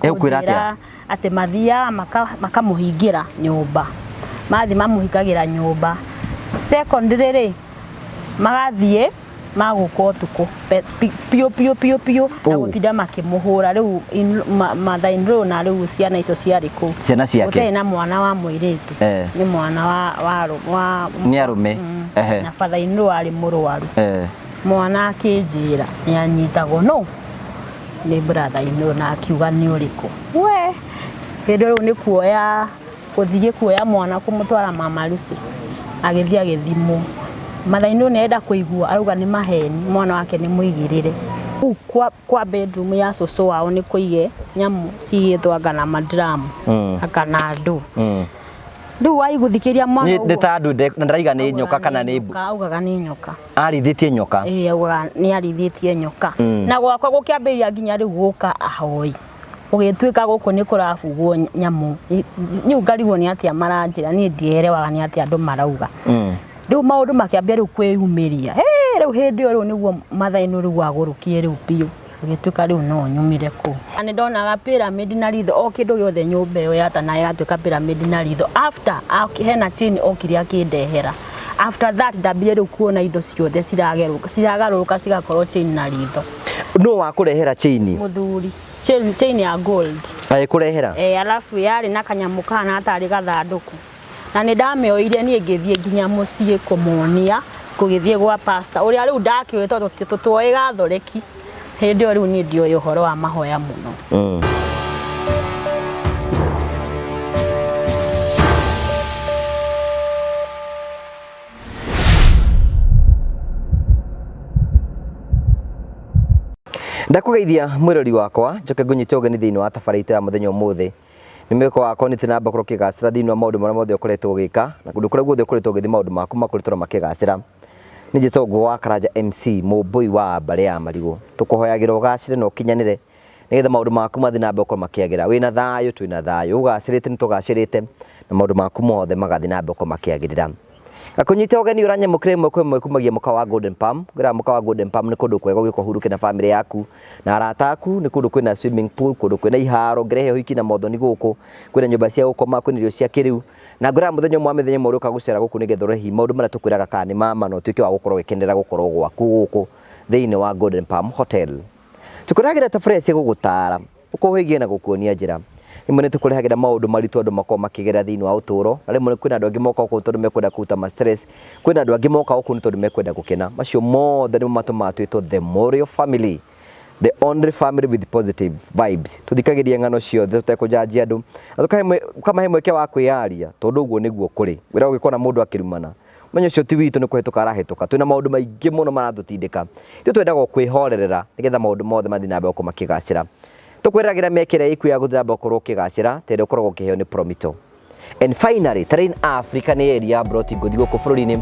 Egũkwĩra atĩa? Kũnjĩra atĩ mathiaga makamũhingĩra nyũmba, mathiĩ mamũhingagĩra nyũmba. Secondly rĩ, magathiĩ magũka ũtukũ piũ piũ piũ piũ na Ũũ. gũtinda makĩmũhũra rĩu mother in law na rĩu ciana icio ciarĩ kũu. Ciana ciake? Gũtiarĩ na mwana wa mũirĩtu. Eh. Nĩ mwana wa Nĩ arũme. Ehe. Na father in law arĩ mũrwaru. Eh. Mwana akĩnjĩra nĩ anyitagwo no nĩ brother in law na akiuga nĩ ũrĩkũ. We hĩndĩ ĩyo rĩu nĩ kuoya gũthiĩ kuoya mwana kũmũtwara mama Lucy, agĩthiĩ agĩthimwo. Mother in law nĩ arenda kũigua arauga nĩ maheni mwana wake nĩ mũigĩrĩre. Kũu kwa bedroom ya cũcũ wao nĩ kũige nyamũ cigĩtwo anga na madramu anga na ndũ. Rĩu waiguthikĩria mwana Nĩ ũguo. ta andũ na ndaraiga nĩ nyoka kana nĩ nyoka, augaga nĩ nyoka. Arĩithĩtie nyoka. Ĩĩ augaga nĩ arĩithĩtie nyoka. Na gwakwa gũkĩambĩrĩria nginya rĩu gũka ahoi. Gũgĩtuĩka gũkũ nĩ kũrabugwo nyamũ. Rĩu ngarigwo nĩ atĩa maranjĩra, niĩ ndierewaga nĩ atĩa andũ marauga. Rĩu maũndũ makĩambia rĩu kwĩyumĩria. Hĩ rĩu hĩndĩ ĩyo rĩu nĩguo Maathai rĩu wagũrũkire rĩu biũ. Gũgĩtuĩka rĩu no nyumire kũu. Na nĩ ndonaga pyramid na ritho o kĩndũ gĩothe nyũmba ĩyo yatana yatuĩka pyramid na ritho. After hena chain okire akĩndehera. After that ndambire rĩu kuona indo ciothe ciragerũka ciragarũrũka cigakorwo chain na ritho. Nũ wakũrehera chain? Mũthuri. Chain, chain ya gold. Agĩkũrehera? Eh, alafu yarĩ na kanyamũ kahana tarĩ gathandũkũ. Na nĩ ndamĩoire niĩ ngĩthiĩ nginya mũciĩ kũmonia, ngũgĩthiĩ gwa pastor ũrĩa rĩu ndakĩũĩ tondũ tũtuoĩ gathoreki. Hĩndĩ ĩyo rĩu niĩ ndioĩ ũhoro wa mahoya mũno. Ndakũgeithia mwĩrori wakwa, njoke ngũnyite ũgeni thĩinĩ wa tabarĩra itũ ya mũthenya ũmũthĩ. Nĩ mwĩhoko wakwa nĩ namba ũkorwo ũkĩgacĩra thĩinĩ wa maũndũ marĩa mothe ũkoretwo ũgĩka na kũndũ kũrĩa guothe ũkoretwo ũgĩthiĩ maũndũ maku makoretwo makĩgacĩra. Nĩ njĩtagwo Ngũgĩ wa Karanja MC mũmbũi wa mbarĩ ya marigũ. Tũkũhoyagĩra ũgacĩre na ũkinyanĩre nĩgetha maũndũ maku mathiĩ na mbere gũkorwo makĩagĩra. Wĩna thayũ twĩna thayũ, ũgacĩrĩte nĩ tũgacĩrĩte na maũndũ maku mothe magathiĩ na mbere gũkorwo makĩagĩrĩra. Ngakũnyita ũgeni ũranyamũkĩra ĩmwe kwa ĩmwe kumagia mũkawa wa Golden Palm. Ngwĩraga mũkawa wa Golden Palm nĩ kũndũ kwega ũgĩũka ũhurũke na famĩlĩ yaku na arata aku. Nĩ kũndũ kwĩna swimming pool, kũndũ kwĩna iharo, ũngĩrehe ũhiki na mothoni gũkũ, kwĩna nyũmba cia gũkoma, kwĩna irio cia kĩrĩu. Na ngwĩraga mũthenya ũmwe wa mĩthenya ĩmwe ũrĩũka gũcera gũkũ nĩgetha ũrore hihi maũndũ marĩa tũkwĩraga kana nĩ ma ma na ũtuĩke wa gũkorwo ũgĩkenera gũkorwo gwaku gũkũ thĩinĩ wa Golden Palm Hotel. Tũkũrehagĩra tabarĩra cia gũgũtara, gũkũhĩgia na gũkuonia njĩra. Rĩmwe nĩ tũkũrehagĩra maũndũ maritũ andũ makoragwo makĩgerera thĩinĩ wa ũtũũro, na rĩmwe kwĩna andũ angĩ mokaga gũkũ tondũ mekwenda kũruta ma stress, kwĩna andũ angĩ mokaga gũkũ nĩ tondũ mekwenda gũkena. Macio mothe nĩmo matũmaga twĩtwo The Morio Family, the only family with positive vibes. Tũthikagĩrĩria ng'ano ciothe tũtekũnjanjia andũ, na tũkamahe mweke wa kwĩyaria tondũ ũguo nĩguo kũrĩ. Wĩra ũgĩkona mũndũ akĩrumana, Ũmenyo ũcio ti witũ nĩ kũhĩtũka arahĩtũka. Twĩna maũndũ maingĩ mũno maratũtindĩka. Ithuĩ twendaga o kwĩhorerera nĩgetha maũndũ mothe mathiĩ na mbere gũkorwo makĩgacĩra. Tũkwĩragĩra mĩeke ĩrĩa ĩkuo ya gũthiĩ na mbere gũkorwo ũkĩgacĩra ta ĩrĩa ũkoragwo ũkĩheo nĩ Promito. And finally, Terrain Africa nĩ area ya broti ngũthi gũkũ bũrũri-inĩ.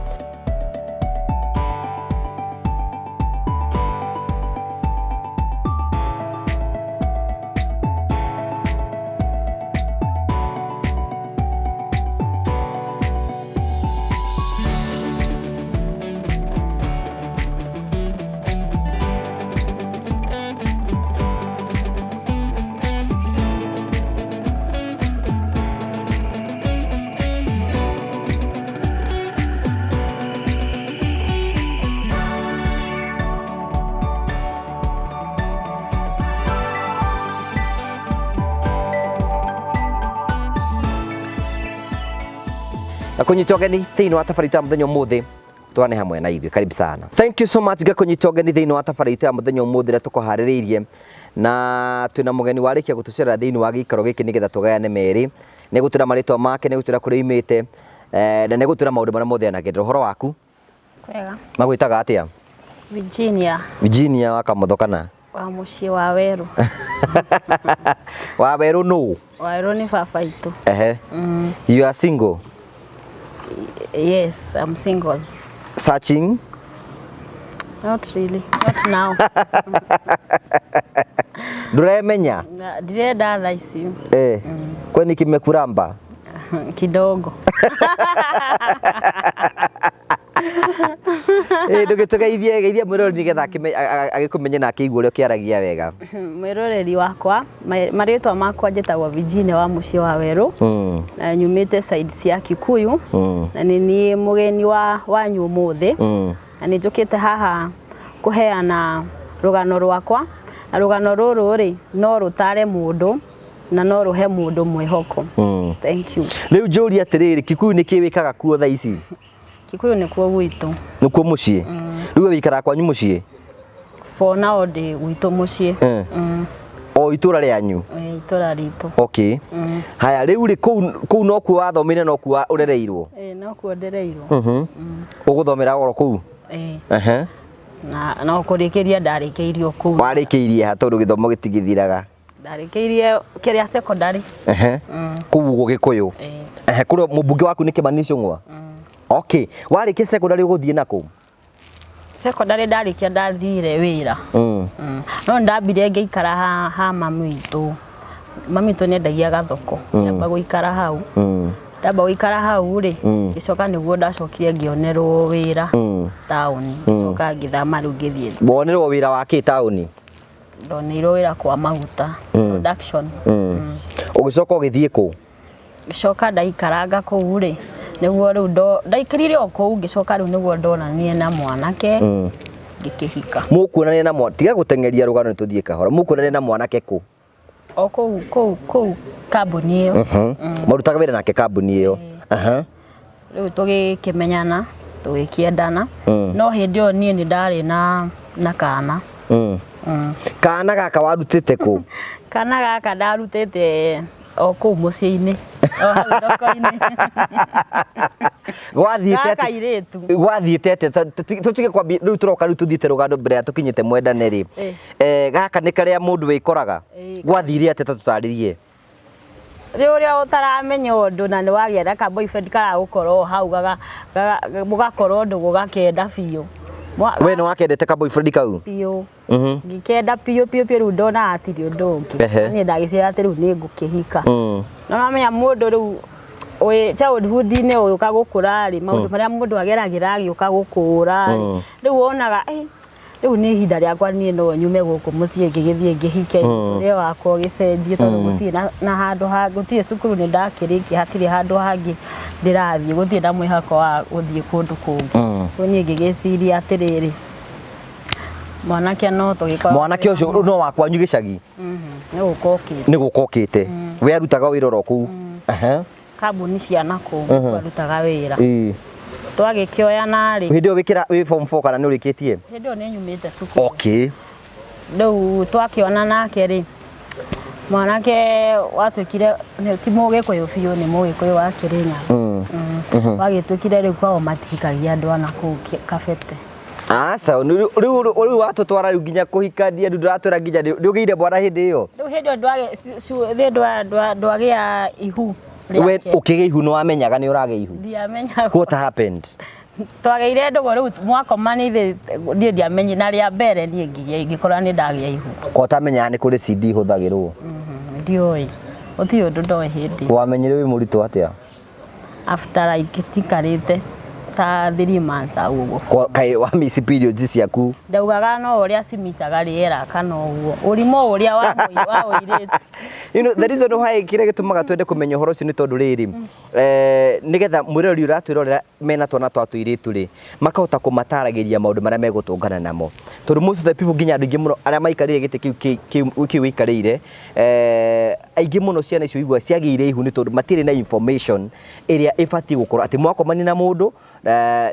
Ngakũnyita ũgeni thĩinĩ wa tabarĩra itũ ya mũthenya ũmũthĩ twane hamwe na ithuĩ karibu sana. Thank you so much ngakũnyita ũgeni thĩinĩ wa tabarĩra itũ ya mũthenya ũmũthĩ ĩrĩa tũkũharĩrĩirie na twĩna mũgeni warĩkia gũtũcerera thĩinĩ wa gĩikaro gĩkĩ nĩgetha tũgayane merĩ nĩ gũtwĩra marĩtwa make nĩ gũtwĩra kũrĩa oimĩte na nĩ gũtwĩra maũndũ marĩa mothe anagerera. Ũhoro waku? Kwega. Magwĩtaga atĩa? Virginia. Virginia wa Kamotho kana? Wa mũciĩ wa Werũ. Wa Werũ nũ? Werũ nĩ baba itũ. Ehe. You are single? Yes, I'm single. Searching? Not really. Not now. Ndũremenya? Ndirenda thaa ici. Eh. Kwani kimekuramba? Kidogo. Ĩ ndũgĩtũgeithie, geithia mwĩroreri nĩgetha agĩkũmenye na akĩigue ũrĩa ũkĩaragia wega. Mwĩroreri wakwa, marĩtwa makwa njĩtagwo Virginia wa mũciĩ wa Werũ. Na nyumĩte side cia Kikuyu. Na nĩ niĩ mũgeni wa wanyu ũmũthĩ. Na nĩ njũkĩte haha kũheana rũgano rwakwa. Na rũgano rũrũ rĩ, no rũtare mũndũ na no rũhe mũndũ mwĩhoko. Thank you. Rĩu njũrie atĩrĩrĩ, Kikuyu nĩkĩ wĩkaga kuo thaa ici? Kikuyu nĩkuo gwitũ. Nĩkuo mũciĩ? Rĩu we wĩikaraga kwanyu mũciĩ? For now ndĩ gwitũ mũciĩ. O itũra rĩanyu? Ĩĩ, itũra ritũ. Okay. Haya, rĩu rĩ, kũu nokuo wathomeire, nokuo ũrereirwo? Ĩĩ, nokuo ndereirwo. Ũgũthomera oro kũu? Ĩĩ. Na no kũrĩkĩria ndarĩkĩirie o kũu. Warĩkĩirie ha, tondũ gĩthomo gĩtigĩthiraga? Ndarĩkĩirie kĩrĩa secondary. Kũu ũguo Gĩkũyũ? Ĩĩ. Kũrĩa mũmbunge waku nĩ Kĩmani Ichung'wa? Okay. Warĩkia secondary ũgũthiĩ nakũ? Secondary ndarĩkia ndathire wĩra. No ndambire ngĩikara ha mami witũ. Mami witũ nĩendagia gathoko. Ngĩamba gũikara hau. Ndamba gũikara hau rĩ, ngĩcoka nĩguo ndacokire ngĩonerwo wĩra taũni. Ngĩcoka ngĩthama rĩu ngĩthiĩ. Wonerwo wĩra wa kĩ taũni? Ndoneirwo wĩra kwa maguta, production. Ũgĩcoka ũgĩthiĩ kũ? Ngĩcoka ndaikaranga kũu rĩ, nĩguo rĩu ndaikarire o kũu, ngĩcoka rĩu nĩguo ndonanire na mwanake, ngĩkĩhika. Mũkuonania na mwana, tiga gũteng'eria rũgano nĩ tũthiĩ kahora. Mũkuonania na mwanake kũ? O kũu, kũu, kũu kambuni ĩyo. Marutaga wĩra nake kambuni ĩyo. Rĩu tũgĩkĩmenyana, tũgĩkĩendana. No hĩndĩ ĩyo niĩ nĩ ndarĩ na kana. Kana gaka warutĩte kũ? Kana gaka ndarutĩte o kũu mũciĩ-inĩ. O hau thoko-inĩ. Gwathiĩte Gaka atĩa? irĩtu. Gwathiĩte atĩa? Tũtige kwambia, rĩu tũroka rĩu tũthiĩte rũgano mbere ya tũkinyĩte mwendane rĩ. Gaka nĩ karĩa mũndũ wĩkoraga? Gwathire atĩa, ta tũtarĩrie? Rĩ ũrĩa ũtaramenya ũndũ na nĩ wagĩa na ka boyfriend karagũkorwo hau mũgakorwo ndũgũ gakenda biũ. We nĩ wakendete ka boyfriend kau? Biũ. Ngĩkenda biũ biũ biũ, rĩu ndona hatirĩ ũndũ ũngĩ. Niĩ ndagĩciria atĩ rĩu nĩ ngũkĩhika. No wamenya mũndũ rĩu wĩ childhood-inĩ ũgĩũka gũkũra rĩ, maũndũ marĩa mũndũ ageragĩra agĩũka gũkũra rĩ, rĩu wonaga, rĩu nĩ ihinda rĩakwa niĩ no nyume gũkũ mũciĩ ngĩgĩthiĩ ngĩhike, mũtũrĩre wakwa ũgĩcenjie, tondũ gũtirĩ na handũ ha, gũtirĩ cukuru nĩ ndakĩrĩkia, hatirĩ handũ hangĩ ndĩrathiĩ, gũtirĩ na mwĩhoko wa gũthiĩ kũndũ kũngĩ. Rĩu niĩ ngĩgĩciria atĩrĩrĩ, mwanake no tũgĩkorwo Mwanake ũcio no wa kwanyu gĩcagi? Nĩ gũka okĩte. Nĩ gũka okĩte. We arutaga wĩra oro kũu? Kambuni cia nakũu arutaga wĩra. Twagĩkĩoyana rĩ. Hĩndĩ ĩyo wĩkĩra wĩ form 4 kana nĩ ũrĩkĩtie? Hĩndĩ ĩyo nĩ nyumĩte cukuru. Okay. Rĩu twakĩona nake rĩ, mwanake watuĩkire ti mũgĩkũyũ biũ, nĩ mũgĩkũyũ wa Kĩrĩnyaga. Wagĩtuĩkire rĩu kwao matihikagia andũ a nakũu Kabete. Aca, rĩu watũtwara rĩu nginya kũhikania, rĩu ndũratwĩra nginya nĩ ũgĩire mwana hĩndĩ ĩyo? Rĩu hĩndĩ ĩyo ndwagĩa ihu We rĩake. ũkĩgĩa ihu nĩ wamenyaga nĩ ũragĩa ihu? Ndiamenyaga. What happened? Twagĩire ndũgũ rĩu mwakomani niĩ ndiamenyire, na rĩa mbere niĩ ngĩkora nĩ ndagĩa ihu. Ko ũtamenyaga nĩ kũrĩ CD ihũthagĩrwo? Ndiũĩ. Gũtirĩ ũndũ ndoĩ hĩndĩ ĩyo. Wamenyire wĩ mũritũ atĩa? After like tikarĩte ta 3 months au ũguo. Kwa kaĩ wa miss periods ciaku? Ndaugaga no ũrĩa cimicaga rĩera kana ũguo. Ũrimũ ũrĩa wa ũirĩtu. You know, the reason why kĩrĩa gĩtũmaga twende kũmenya ũhoro ũcio nĩ tondũ rĩrĩ, nĩgetha mwĩroreri ũratwĩrorera mena twana twa tũirĩtu rĩ, makahota kũmataragĩria maũndũ marĩa megũtũngana namo. Tondũ most of the people nginya andũ aingĩ mũno arĩa maikarĩire gĩtĩ kĩu wĩikarĩire, aingĩ mũno ciana icio igua ciagĩire ihu nĩ tondũ matirĩ na information ĩrĩa ĩbatiĩ gũkorwo atĩ mwakomania na mũndũ,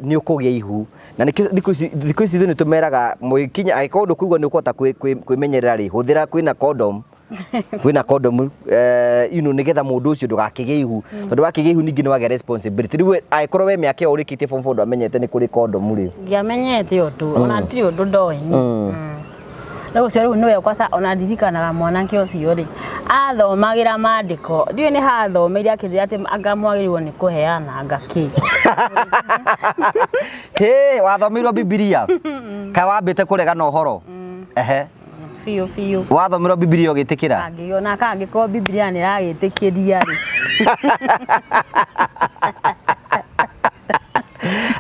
nĩ ũkũgĩa ihu. Na nĩkĩo thikũ ici ithuĩ nĩ tũmeraga mũgĩkinya, angĩkorwo ndũkũigua nĩ ũkũhota kwĩmenyerera rĩ, hũthĩra kwĩna condom. Kwĩna condom, you know, nĩgetha mũndũ ũcio ndũgakĩgĩe ihu. Tondũ wakĩgĩa ihu ningĩ nĩ wagĩa responsibility. Rĩu we, angĩkorwo we mĩaka ĩyo ũrĩkĩtie form 4 ndwamenyete nĩ kũrĩ condom rĩ. Ndiamenyete ũndũ, ona ndirĩ ũndũ ndoĩ niĩ. Rĩu ũcio rĩu nĩwe kwaca ona ndirikanaga mwanake ũcio rĩ, athomagĩra maandĩko. Ndiũĩ nĩ hathomeire akĩnjĩra atĩ anga mwagĩrĩirwo nĩ kũheana anga kĩ. Hĩ, wathomeirwo Bibilia? Kaĩ wambĩte kũregana ũhoro? Ehe. Biũ biũ. Wathomerwo Bibilia ũgĩtĩkĩra? Angĩona kangĩkorwo Bibilia nĩ ĩragĩtĩkĩria rĩ.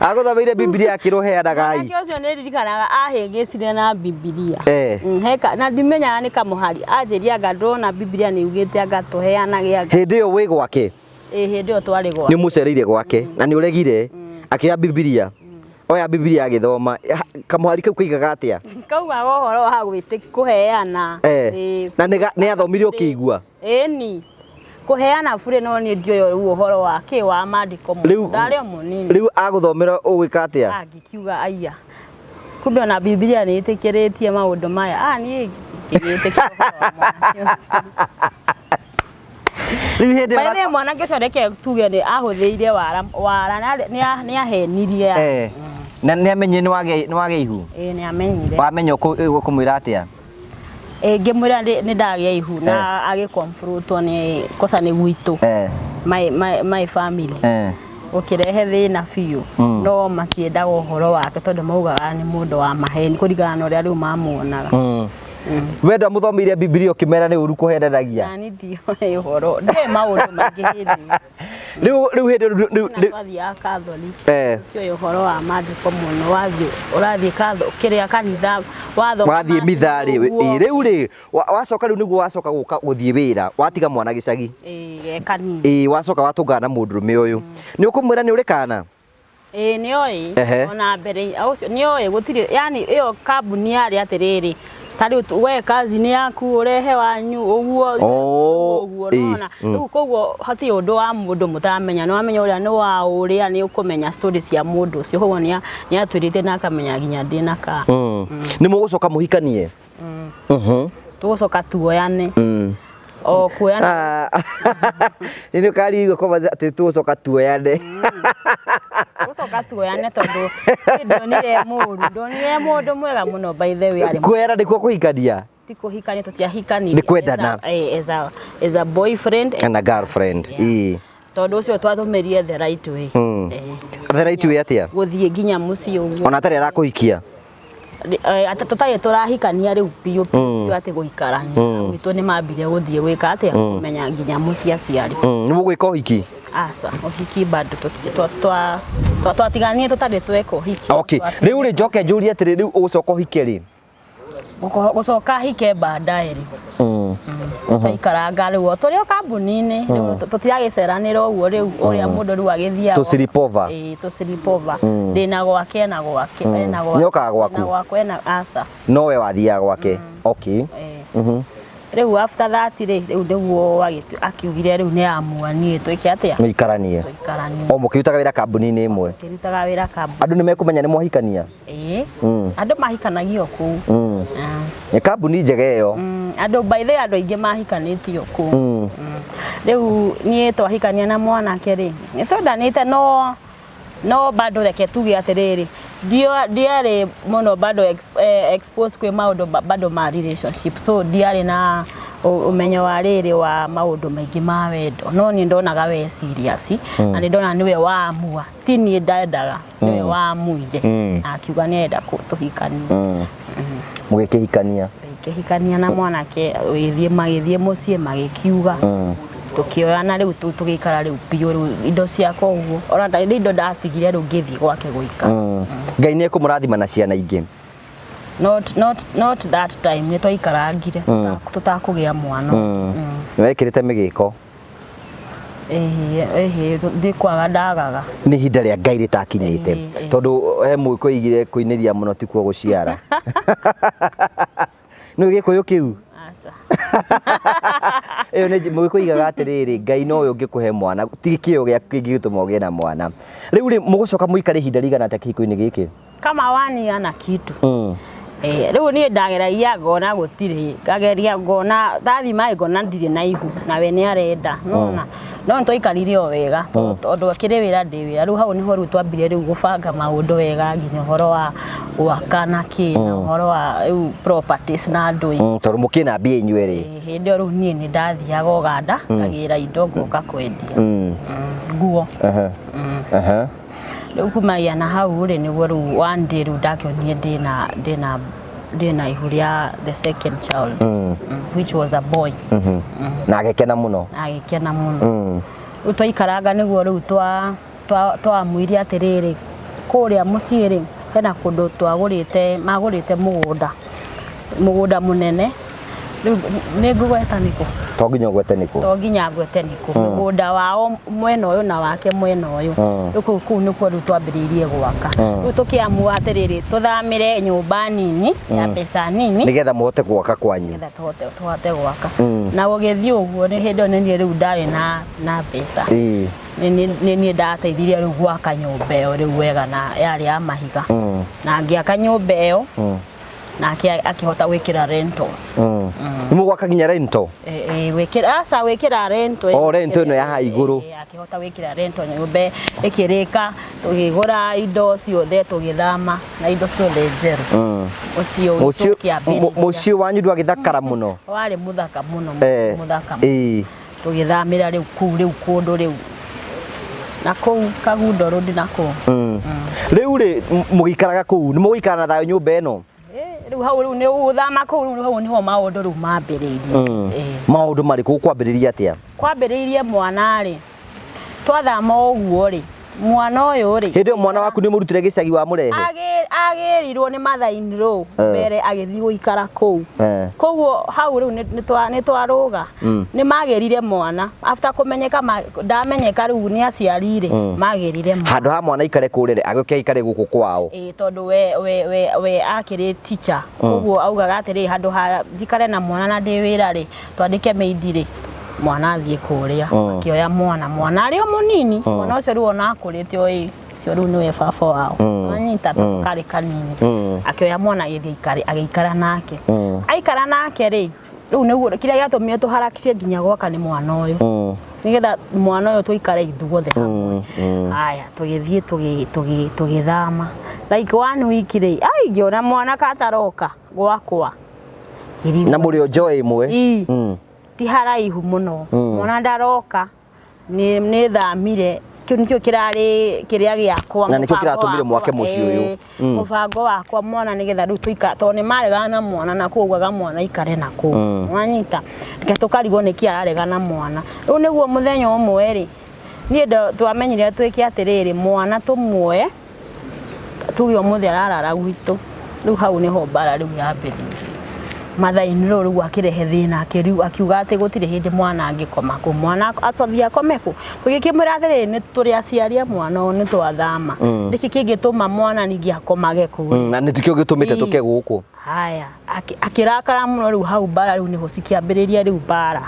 Agũthomeire Bibilia akĩrwo heanagai. Mwanake ũcio nĩ ririkanaga ahĩngĩcire na Bibilia. Na ndimenyaga nĩ kamũhari anjĩria anga ndona Bibilia nĩ yugĩte anga tũheanage anga. Hĩndĩ ĩyo wĩ gwake? Ĩ, hĩndĩ ĩyo twarĩ gwake. Nĩ ũmũcereire gwake na nĩ ũregire, akĩoya Bibilia. Oya Bibilia agĩthoma. Kamũhari kau koigaga atĩa? Kaugaga ũhoro wa kũheana. Na nĩ athomire ũkĩigua? Ĩni. Kũheana bure no niĩ ndioĩ rĩu ũhoro wa kĩ wa maandĩko mũno. Ndarĩ o mũnini. Rĩu agũthomera ũgwĩka atĩa? Ngĩkiuga aiya. Kumbe ona Bibilia nĩ ĩtĩkĩrĩtie maũndũ maya. Niĩ ngĩgĩtĩkĩra ũhoro wa mwanake ũcio. Rĩu hĩndĩ By the way, mwanake ũcio reke tuge nĩ ahũthĩire wara nĩ ahenirie. Na nĩ amenyire nĩ wagĩa ihu? Ĩĩ, nĩ amenyire. Wamenya ũkũmwĩra atĩa? Ngĩmwĩra nĩ ndagĩa ihu na agĩconfrontwo nĩ kosa nĩ gwitũ. My family. Ũkĩrehe thĩna biũ. No matiendaga ũhoro wake tondũ maugaga nĩ mũndũ wa maheni kũringana na ũrĩa rĩu mamuonaga. We ndwamũthomeire Bibilia ũkĩmera nĩ ũru kũhenanagia? Na niĩ ndioĩ ũhoro, ndioĩ maũndũ maingĩ hĩndĩ ĩyo. Rĩu hĩndĩ rĩu, Na twathiaga Catholic. Ndioĩ ũhoro wa maandĩko mũno, wathiĩ ũrathiĩ kĩrĩa kanitha, wathoma Wathiĩ mitha rĩ, ũguo. Rĩu rĩ, wacoka rĩu nĩguo wacoka gũka gũthiĩ wĩra, watiga mwana gĩcagi. Ĩĩ, ge kanini. Ĩĩ, wacoka watũngana na mũndũrũme ũyũ. Nĩ ũkũmwĩra nĩ ũrĩ kana? Ĩĩ, nĩoĩ. Ona mbere, ũcio nĩoĩ gũtirĩ, yani ĩyo kambuni yarĩ atĩrĩrĩ, ta rĩu we kazi nĩ yaku, ũrehe wanyu, ũguo, ũguo, nona. Rĩu koguo hatirĩ ũndũ wa mũndũ mũtaramenya, nĩ wamenya ũrĩa nĩ wa ũrĩa, nĩ ũkũmenya story cia mũndũ ũcio, koguo nĩ atwĩrĩte na akamenya nginya ndĩ na ka. Nĩ mũgũcoka mũhikanie? Tũgũcoka tuoyane. O kuoyana. Nĩ ũkarigwo kwa atĩ tũgũcoka tuoyane. Tũgũcoka tuoyane tondũ ndonire mũru, ndonire mũndũ mwega mũno by the way. Kuoyana nĩkuo kũhikania? Ti kũhikania, tũtiahikanirie. Nĩ kwendana. As a boyfriend and a girlfriend. Yeah. Tondũ ũcio twatũmĩrie the right way. The right way atĩa? Gũthiĩ nginya mũciĩ ũguo. Ona atarĩ arakũhikia? Tũtarĩ tũrahikania rĩu biũ biũ atĩ gũikarania. Gwitũ nĩ mambire gũthiĩ gwĩka atĩa? Kũmenya nginya mũciĩ aciari. Nĩ mũgwĩka ũhiki? Aca, ũhiki bado twatiganire tũtarĩ tweka ũhiki. Okay. Rĩu rĩ njoke njũrie atĩrĩ, rĩu ũgũcoka ũhike rĩ? Gũcoka hike baadaye rĩ. Tũikaranga rĩu o tũrĩ o kambuni-inĩ, rĩu tũtiragĩceranĩra ũguo rĩu ũrĩa mũndũ rĩu agĩthiaga. Tũsilipover. Ĩĩ, tũsilipover. Ndĩna gwake, ena gwake, ena gwake. Nĩokaga gwaku? Ena gwakwa, ena aca. No we wathiaga gwake. Okay. Rĩu after that rĩ, rĩu nĩguo akiugire rĩu nĩ amua niĩ twĩke atĩa? Mũikaranie. Tũikaranie. O mũkĩrutaga wĩra kambuni-inĩ ĩmwe? Tũkĩrutaga wĩra kambuni. Andũ nĩ mekũmenya nĩ mwahikania? Ĩĩ. Andũ mahikanagio kũu. Nĩ kambuni njega ĩyo. Andũ by the way, andũ aingĩ mahikanĩtio kũu. Rĩu niĩ twahikania na mwanake rĩ, nĩ twendanĩte no bado reke tuge atĩrĩrĩ, ndiarĩ mũno bado exposed kwĩ maũndũ bado ma relationship, so ndiarĩ na ũmenyo wa rĩrĩ wa maũndũ maingĩ ma wendo, no niĩ ndonaga we serious, na nĩ ndona nĩwe waamua, ti niĩ ndendaga, nĩwe waamuire, na akiuga nĩ arenda tũhikanie. Mũgĩkĩhikania? Tũkĩhikania na mwanake, magĩthiĩ mũciĩ magĩkiuga. Tũkĩoyana rĩu tũgĩikara rĩu biũ rĩu indo ciakwa ũguo. Ona nĩ indo ndatigire rĩu ngĩthiĩ gwake gũikara. Ngai nĩ ekũmũrathima na ciana ingĩ? Not that time, nĩ twaikarangire tũtakũgĩa mwana. Nĩ wekĩrĩte mĩgĩko? Ĩhĩ, ndĩ kwaga ndagaga. Nĩ ihinda rĩa Ngai rĩtakinyĩte. Tondũ he mũgĩkũyũ oigire kũinĩria mũno tikuo gũciara. Nĩ gĩkũyũ kĩu? Aca. Ĩyo nĩ mũgĩkũyũ oigaga atĩrĩrĩ, Ngai nowe ũngĩkũhe mwana, ti kĩo gĩaku kĩngĩgĩtũma ũgĩe na mwana. Rĩu rĩ, mũgũcoka mũikare ihinda rĩigana atĩa kĩhiko-inĩ gĩkĩ? Kama one year na kitu. Rĩu niĩ ndageragia ngona gũtirĩ, ngageria ngona ndathi maĩ ngona ndirĩ na ihu, nawe nĩ arenda, nona. No nĩ twaikarire o wega, tondũ akĩrĩ wĩra ndĩ wĩra. Rĩu hau nĩho rĩu twambire rĩu gũbanga maũndũ wega, nginya ũhoro wa gwaka na kĩ, na ũhoro wa rĩu properties na ndũĩ. Tondũ mũkĩna mbia inyuĩ rĩ. Hĩndĩ ĩyo rĩu niĩ nĩ ndathiaga Ũganda, ngagĩra indo ngoka kwendia. Nguo. Rĩu kumagia na hau rĩ, nĩguo rĩu one day rĩu ndakĩonire ndĩna ihu rĩa the second child, which was a boy. Na agĩkena mũno. Agĩkena mũno. Rĩu twaikaranga nĩguo rĩu twamuire atĩrĩrĩ, Kũrĩa mũciĩ rĩ, hena kũndũ twagũrĩte, magũrĩte mũgũnda, mũgũnda mũnene. Rĩu nĩ ngũgweta nĩkũ? To nginya ũgwete nĩkũ. To nginya ngwete nĩkũ. Mũgũnda wao mwena ũyũ na wake mwena ũyũ. Rĩu kũu nĩkuo rĩu twambĩrĩirie gwaka. Rĩu tũkĩamua atĩrĩrĩ, tũthamĩre nyũmba nini ya mbeca nini, nĩgetha mũhote gwaka kwanyu. Nĩgetha tũhote gwaka. Na gũgĩthiĩ ũguo, nĩ hĩndĩ ĩyo nĩ niĩ rĩu ndarĩ na mbeca. Nĩ niĩ ndateithirie rĩu gwaka nyũmba ĩyo rĩu wega, na yarĩ ya mahiga. Na ngĩaka nyũmba ĩyo, nake akĩhota gwĩkĩra rentals. Nĩ mũgwaka nginya rento? Gwĩkĩra, aca, gwĩkĩra rento. O, rento ĩno ya haha igũrũ. Akĩhota gwĩkĩra rento, nyũmba ĩkĩrĩka, tũkĩgũra indo ciothe, tũgĩthama na indo ciothe njerũ. Ũcio Mũciĩ tũkĩambĩrĩria. Mũciĩ wanyu ndwagĩthakara mũno? Warĩ mũthaka mũno, mũthaka mũno. Tũgĩthamĩra rĩu kũu, rĩu kũndũ rĩu na kũu Kagundo Road na kũu. Rĩu rĩ, mũgĩikaraga kũu, nĩ mũgũikara na thayũ nyũmba ĩno? Rĩu hau rĩu nĩ gũthama kũu, rĩu hau nĩho maũndũ rĩu mambĩrĩirie. Maũndũ marĩkũ? Kwambĩrĩria atĩa? Kwambĩrĩirie mwana rĩ, twathama ũguo rĩ, mwana ũyũ rĩ, Hĩndĩ ĩyo mwana waku nĩ mũrutire gĩcagi wa mũrehe? Agĩrirwo nĩ mother-in-law mbere agĩthiĩ gũikara kũu. Koguo hau rĩu nĩ twarũga, nĩ magĩrire mwana after kũmenyeka, ndamenyeka rĩu nĩ aciari rĩ, magĩrire mwana. Handũ ha mwana aikare kũrĩrĩ, agĩũke aikare gũkũ kwao. Ĩĩ, tondũ we akĩrĩ teacher, koguo augaga atĩrĩ, handũ ha njikare na mwana na ndĩ wĩra rĩ, twandĩke maid rĩ, mwana athiĩ kũrĩa. Akĩoya mwana, mwana arĩ o mũnini. Mwana ũcio rĩu ona akũrĩte o ĩ ũcio rĩu nĩwe baba wao, wanyita, tondũ karĩ kanini. Akĩoya mwana agĩthiĩ agĩikara nake. Aikara nake rĩ, rĩu nĩguo kĩrĩa gĩatũmire tũharakicie nginya gwaka nĩ mwana ũyũ, nĩgetha mwana ũyũ tũikare ithuothe hamwe. Aya, tũgĩthiĩ tũgĩthama like one week rĩ, ai, ngĩona mwana kataroka gwakwa. Ngĩrigwo. Na mũrĩ o njoe ĩmwe? Ii. Ti haraihu mũno. Mwana ndaroka, nĩ thamire, kĩu nĩkĩo kĩrarĩ kĩrĩa gĩakwa. Na nĩkĩo mũbango kĩratũmire mwake wakwa. Mũciĩ ũyũ. Mũbango wakwa mwana nĩgetha rĩu tũikara, tondũ nĩ maregana na mwana na kũu, augaga mwana aikare na kũu. Wanyita, reke tũkarigwo nĩkĩ ararega na mwana. Rĩu nĩguo mũthenya ũmwe rĩ, niĩ twamenyire twĩke atĩrĩrĩ, mwana tũmuoe tuge ũmũthĩ ararara gwitũ. Rĩu hau nĩho mbara rĩu yambĩrĩirie. Mother-in-law rĩu akĩrehe thĩna, akĩriu akiuga atĩ gũtirĩ hĩndĩ mwana angĩkoma kũu, mwana acothiĩ akome kũ. Tũgĩkĩmwĩra atĩrĩrĩ, nĩ tũrĩ aciari a mwana ũyũ, nĩ twathama, nĩkĩ kĩngĩtũma mwana ningĩ akomage kũu? Na nĩkĩo gĩtũmĩte tũke gũkũ. Haya, akĩrakara mũno. Rĩu hau mbara rĩu nĩho cikĩambĩrĩria. Rĩu mbara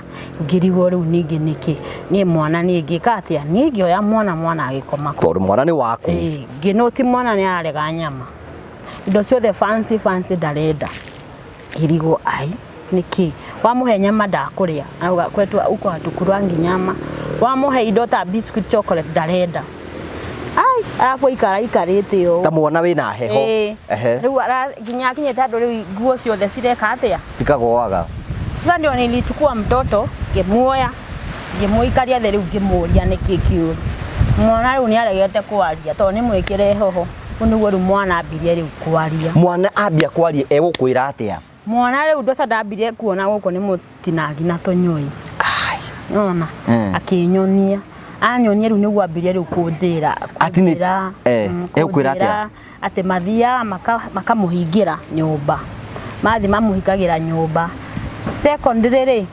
ngĩrigwo rĩu ningĩ nĩkĩ niĩ mwana niĩ ngĩka atĩa, niĩ ngĩoya mwana, mwana agĩkoma kũu. Tondũ mwana nĩ waku. Ĩĩ, ngĩnũti mwana nĩ ararega nyama, indo ciothe fancy fancy ndarenda. Ngĩrigwo, ai, nĩkĩ wamũhe nyama ndakũrĩa? Auga kwetu huko hatukulangi nyama. Wamũhe indo ta biscuit, chocolate, ndarenda. Ai, arabu aikara aikarĩte ũũ Ta mwana wĩna heho. Ĩĩ. Rĩu nginya akinyĩte handũ rĩu nguo ciothe cireka atĩa? Cikagũaga. Sasa ndio nilichukua mtoto, ngĩmuoya, ngĩmũikaria thĩ, rĩu ngĩmũria nĩkĩ kĩũru. Mwana rĩu nĩ aregete kwaria tondũ nĩ mwĩkĩre heho. Rĩu nĩguo rĩu mwana ambirie rĩu kwaria. Mwana ambia kwaria egũkwĩra atĩa? Mwana rĩu ndoca ndambirie kuona gũkũ nĩ mũtinangi na tũnyũi. Nona akĩnyonia, anyonia, rĩu nĩguo ambirie rĩu kũnjĩra. Ati kũnjĩra egũkwĩra atĩa? Kũnjĩra atĩ mathiaga makamũhingĩra nyũmba, mathiĩ mamũhingagĩra nyũmba. Secondly rĩ,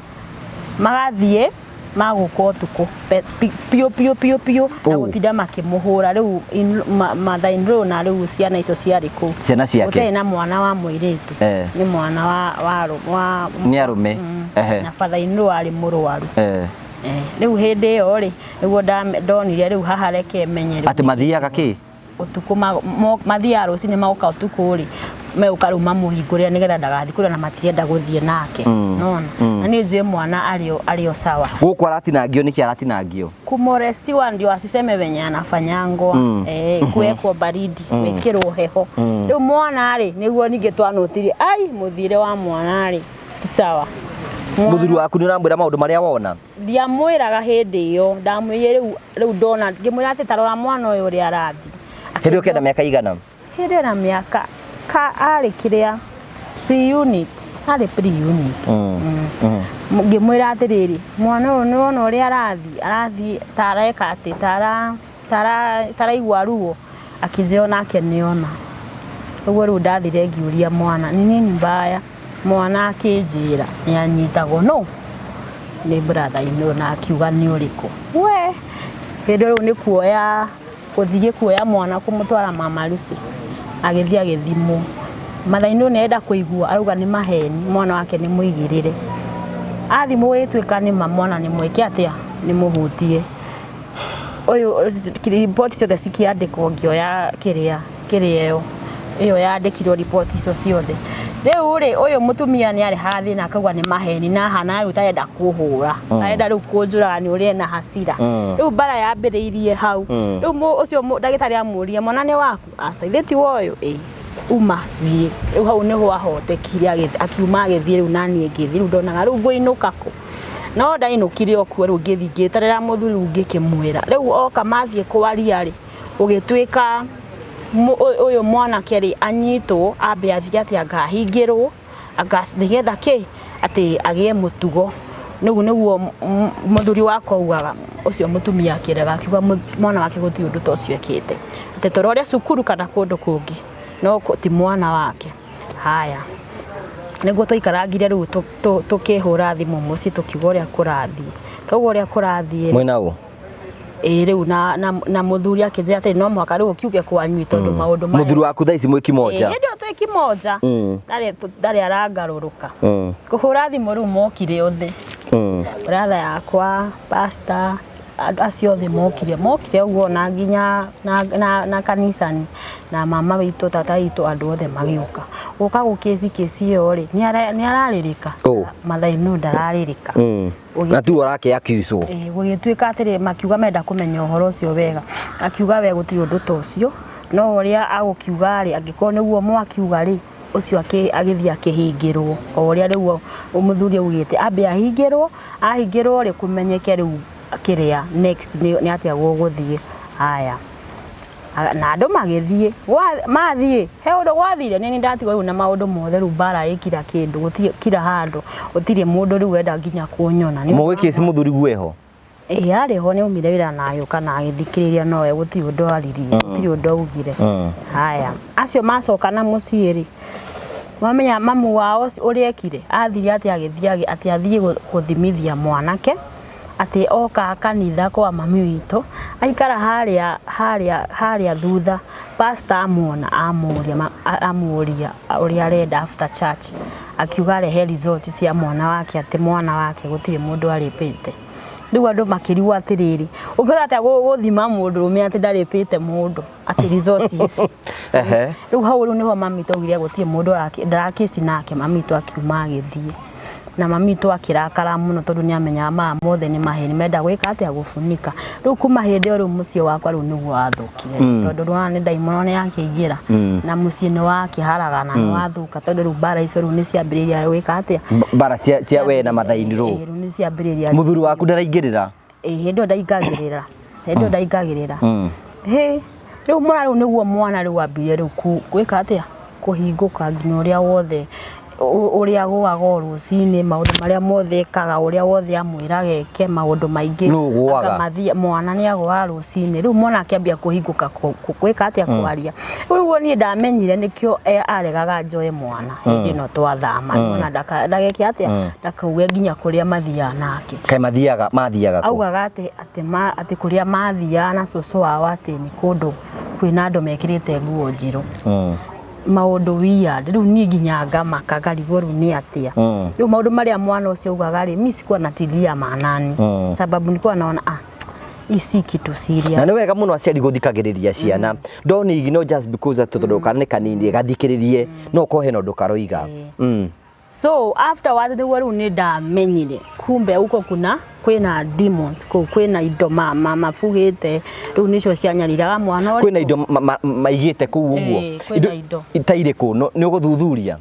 magathiĩ magũka ũtukũ piũ piũ piũ piũ na Oh. gũtinda makĩmũhũra. Rĩu mother-in-law na rĩu ciana icio ciarĩ kũu. Ciana ciake. Gũtarĩ na mwana wa mũirĩtu. Nĩ mwana wa Nĩ arũme. Na father-in-law arĩ mũrwaru. Rĩu hĩndĩ ĩyo rĩ, nĩguo ndonire rĩu haha reke menye rĩu. Atĩ mathiaga kĩ? Ũtukũ mathiaga rũcinĩ, magoka ũtukũ rĩ, megũka rĩu mamũhingũrĩre nĩgetha ndagathiĩ kũrĩa, na matirenda gũthiĩ nake. Nona na niĩ njũĩ mwana arĩ o sawa. Gũkũ aratinangio nĩkĩ aratinangio? Kumolestiwa ndio asiseme venye anafanyangwa. Kuwekwo baridi, gwĩkĩrwo heho. Rĩu mwana rĩ, nĩguo ningĩ twanũtirie, ai, mũthiĩre wa mwana rĩ ti sawa. Mũthuri waku nĩ ũramwĩra maũndũ marĩa wona? Ndiamwĩraga hĩndĩ ĩyo, ndamwĩrire rĩu ndona, ngĩmwĩra atĩ tarora mwana ũyũ ũrĩa arathiĩ. Hĩndĩ ĩyo kenda mĩaka igana? Hĩndĩ ĩyo na mĩaka ka arĩ kĩrĩa pre-unit, arĩ pre-unit. Ngĩmwĩra atĩrĩrĩ, mwana ũyũ nĩ wona ũrĩa arathiĩ ta areka atĩ taraigua ruo. Akĩnjĩra onake nĩona. Ũguo rĩu ndathire ngiũria mwana ni nini mbaya, mwana akĩnjĩra nĩ anyitagwo no nĩ brother in law, na akiuga nĩ ũrĩkũ. We hĩndĩ ĩyo rĩu nĩ kuoya gũthiĩ kuoya mwana kũmũtwara mama Lucy, agĩthiĩ agĩthimwo. Mother in law nĩ enda kũigua arauga nĩ maheni, mwana wake nĩ mũigĩrĩre. Athimwo gũgĩtuĩka nĩ ma mwana nĩ mwĩke atĩa, nĩ mũhutie. Ũyũ riboti ciothe cikĩandĩkwo, ngĩoya kĩrĩa kĩrĩa ĩyo ĩyo yandĩkirwo riboti icio ciothe. Rĩu rĩ, ũyũ mũtumia nĩ arehaga thĩna akauga nĩ maheni, na ahana rĩu tarenda kũhũra, tarenda rĩu kũnjũraga nĩ ũrĩa ena hasira. Rĩu mbara yambĩrĩirie hau. Rĩu ũcio ndagĩtarĩ amũria, mwana nĩ waku? Aca, ithe ti wa ũyũ? Ĩĩ. Uma thiĩ. Rĩu hau nĩho ahotekire, akiuma agĩthiĩ, rĩu naniĩ ngĩthiĩ, rĩu ndonaga rĩu ngũinũka kũ? No ndainũkire o kuo, rĩu ngĩthiĩ ngĩeterera mũthuri, rĩu ngĩkĩmwĩra. Rĩu oka mathiĩ kwaria rĩ, gũgĩtuĩka ũyũ mwanake rĩ anyitwo, ambe athiĩ atĩ anga ahingĩrwo, anga nĩgetha kĩ, atĩ agĩe mũtugo. Rĩu nĩguo mũthuri wakwa augaga, ũcio mũtumia akĩrega, akiuga mwana wake gũtirĩ ũndũ ta ũcio ekĩte. Atĩ tũrore cukuru kana kũndũ kũngĩ, no ti mwana wake. Haya, nĩguo twaikarangire rĩu tũkĩhũra thimũ mũciĩ tũkiuga ũrĩa kũrathiĩ. Twauga ũrĩa kũrathiĩ. Mwĩna ũ? Ĩĩ rĩu na mũthuri akĩnjĩra atĩ no mũhaka rĩu ũkiuge kwanyu tondũ maũndũ maya. Mũthuri waku thaa ici mwĩ kimoja? Hĩndĩ ĩyo twĩ kimoja. Ndarĩ arangarũrũka. Kũhũra thimũ rĩu mokire othe. Brother yakwa, pastor, andũ acio othe mokire, mokire ũguo na nginya na kanicani na mama witũ, tata witũ, andũ othe magĩũka. Gũka gũkĩci kĩci ĩyo rĩ, nĩ ararĩrĩka. Mother-in-law ndararĩrĩka. Na tu ũrake accuse. Gũgĩtuĩka atĩrĩ, makiuga menda kũmenya ũhoro ũcio wega. Akiuga we gũtirĩ ũndũ ta ũcio, no ũrĩa agũkiuga rĩ, angĩkorwo nĩguo mwakiuga rĩ, ũcio agĩthiĩ akĩhingĩrwo. O ũrĩa rĩu mũthuri augĩte, ambe ahingĩrwo, ahingĩrwo rĩ, kũmenyeke rĩu kĩrĩa next nĩ atĩa gũgũthiĩ. Haya, na andũ magĩthiĩ, mathiĩ, he ũndũ gwathire, nĩ niĩ ndatigwo rĩu na maũndũ mothe, rĩu mbara ĩ kila kĩndũ, gũtirĩ kila handũ, gũtirĩ mũndũ rĩu wenda nginya kũnyona. Mũgĩkĩci mũthuri guo eho? Ĩĩ arĩ ho, nĩ aumire wĩra na agĩũka na agĩthikĩrĩria, nowe gũtirĩ ũndũ aririe, gũtirĩ ũndũ augire. Haya, acio macoka na mũciĩ rĩ, wamenya mamu wao ũrĩa ekire, athire atĩ agĩthiĩ atĩ athiĩ gũthimithia mwanake, atĩ oka kanitha kwa mami witũ, aikara harĩa harĩa harĩa thutha, pastor amuona amũria amũria ũrĩa arenda after church, akiuga arehe result cia mwana wake, atĩ mwana wake gũtirĩ mũndũ arĩpĩte. Rĩu andũ makĩrigwo atĩrĩrĩ, ũngĩhota atĩa gũthima mũndũrũme atĩ ndarĩpĩte mũndũ, atĩ result ici. Rĩu hau rĩu nĩho mami witũ augire gũtirĩ mũndũ ndarakĩci nake, mami witũ akiuma agĩthiĩ. Na mami witũ akĩrakara mũno tondũ nĩ amenyaga maya mothe nĩ maheni, menda gwĩka atĩa, gũbunika. Rĩu kuma hĩndĩ ĩyo rĩu mũciĩ wakwa rĩu nĩguo wathũkire, tondũ nĩwona nĩ ndaimono nĩ yakĩingĩra, na mũciĩ nĩ wakĩharagana, nĩ wathũka, tondũ rĩu mbara icio rĩu nĩ ciambĩrĩirie gwĩka atĩa, Mbara cia we na mother-in-law. Ĩĩ, rĩu nĩ ciambĩrĩria. Mũthuri waku ndaraingĩrĩra? Ĩĩ, hĩndĩ ĩyo ndaingagĩrĩra, hĩndĩ ĩyo ndaingagĩrĩra. Hĩ, rĩu mwana rĩu nĩguo mwana rĩu ambirie rĩu gwĩka atĩa, kũhingũka nginya ũrĩa wothe ũrĩa agũaga o rũcinĩ, maũndũ marĩa mothe ekaga, ũrĩa wothe amwĩraga eke, maũndũ maingĩ. Nũ ũgũaga? Mwana nĩ agũaga rũcinĩ, rĩu mwana akĩambia kũhingũka gwĩka atĩa, kwaria. Rĩu ũguo niĩ ndamenyire nĩkĩo aregaga njoe mwana hĩndĩ ĩno twathama, mwana ndageke atĩa, ndakauge nginya kũrĩa mathiaga nake. Kaĩ mathiaga, mathiaga kũ? Augaga atĩ kũrĩa mathiaga na cũcũ wao atĩ nĩ kũndũ kwĩna andũ mekĩrĩte nguo njirũ. Maũndũ weird. Rĩu niĩ nginya ngamaka ngarigwo rĩu nĩ atĩa. Rĩu maũndũ marĩa mwana ũcio augaga rĩ, mi sikuwa natilia maanani. Sababu nilikuwa naona ici kitu serious. Na nĩ wega mũno aciari gũthikagĩrĩria ciana. Don't ignore just because atĩ tondũ kana nĩ kanini gathikĩrĩrie, no ũkorwo hena ũndũ karoiga. So afterwards nĩguo rĩu nĩ ndamenyire kumbe huko kuna kwĩna demons kũu, kwĩna indo mabugĩte, rĩu nĩcio cianyariraga mwana ũrĩkũ. Kwĩna indo maigĩte kũu ũguo? Ĩĩ, kwĩna indo. Ta irĩkũ? Nĩ ũgũthuthuria?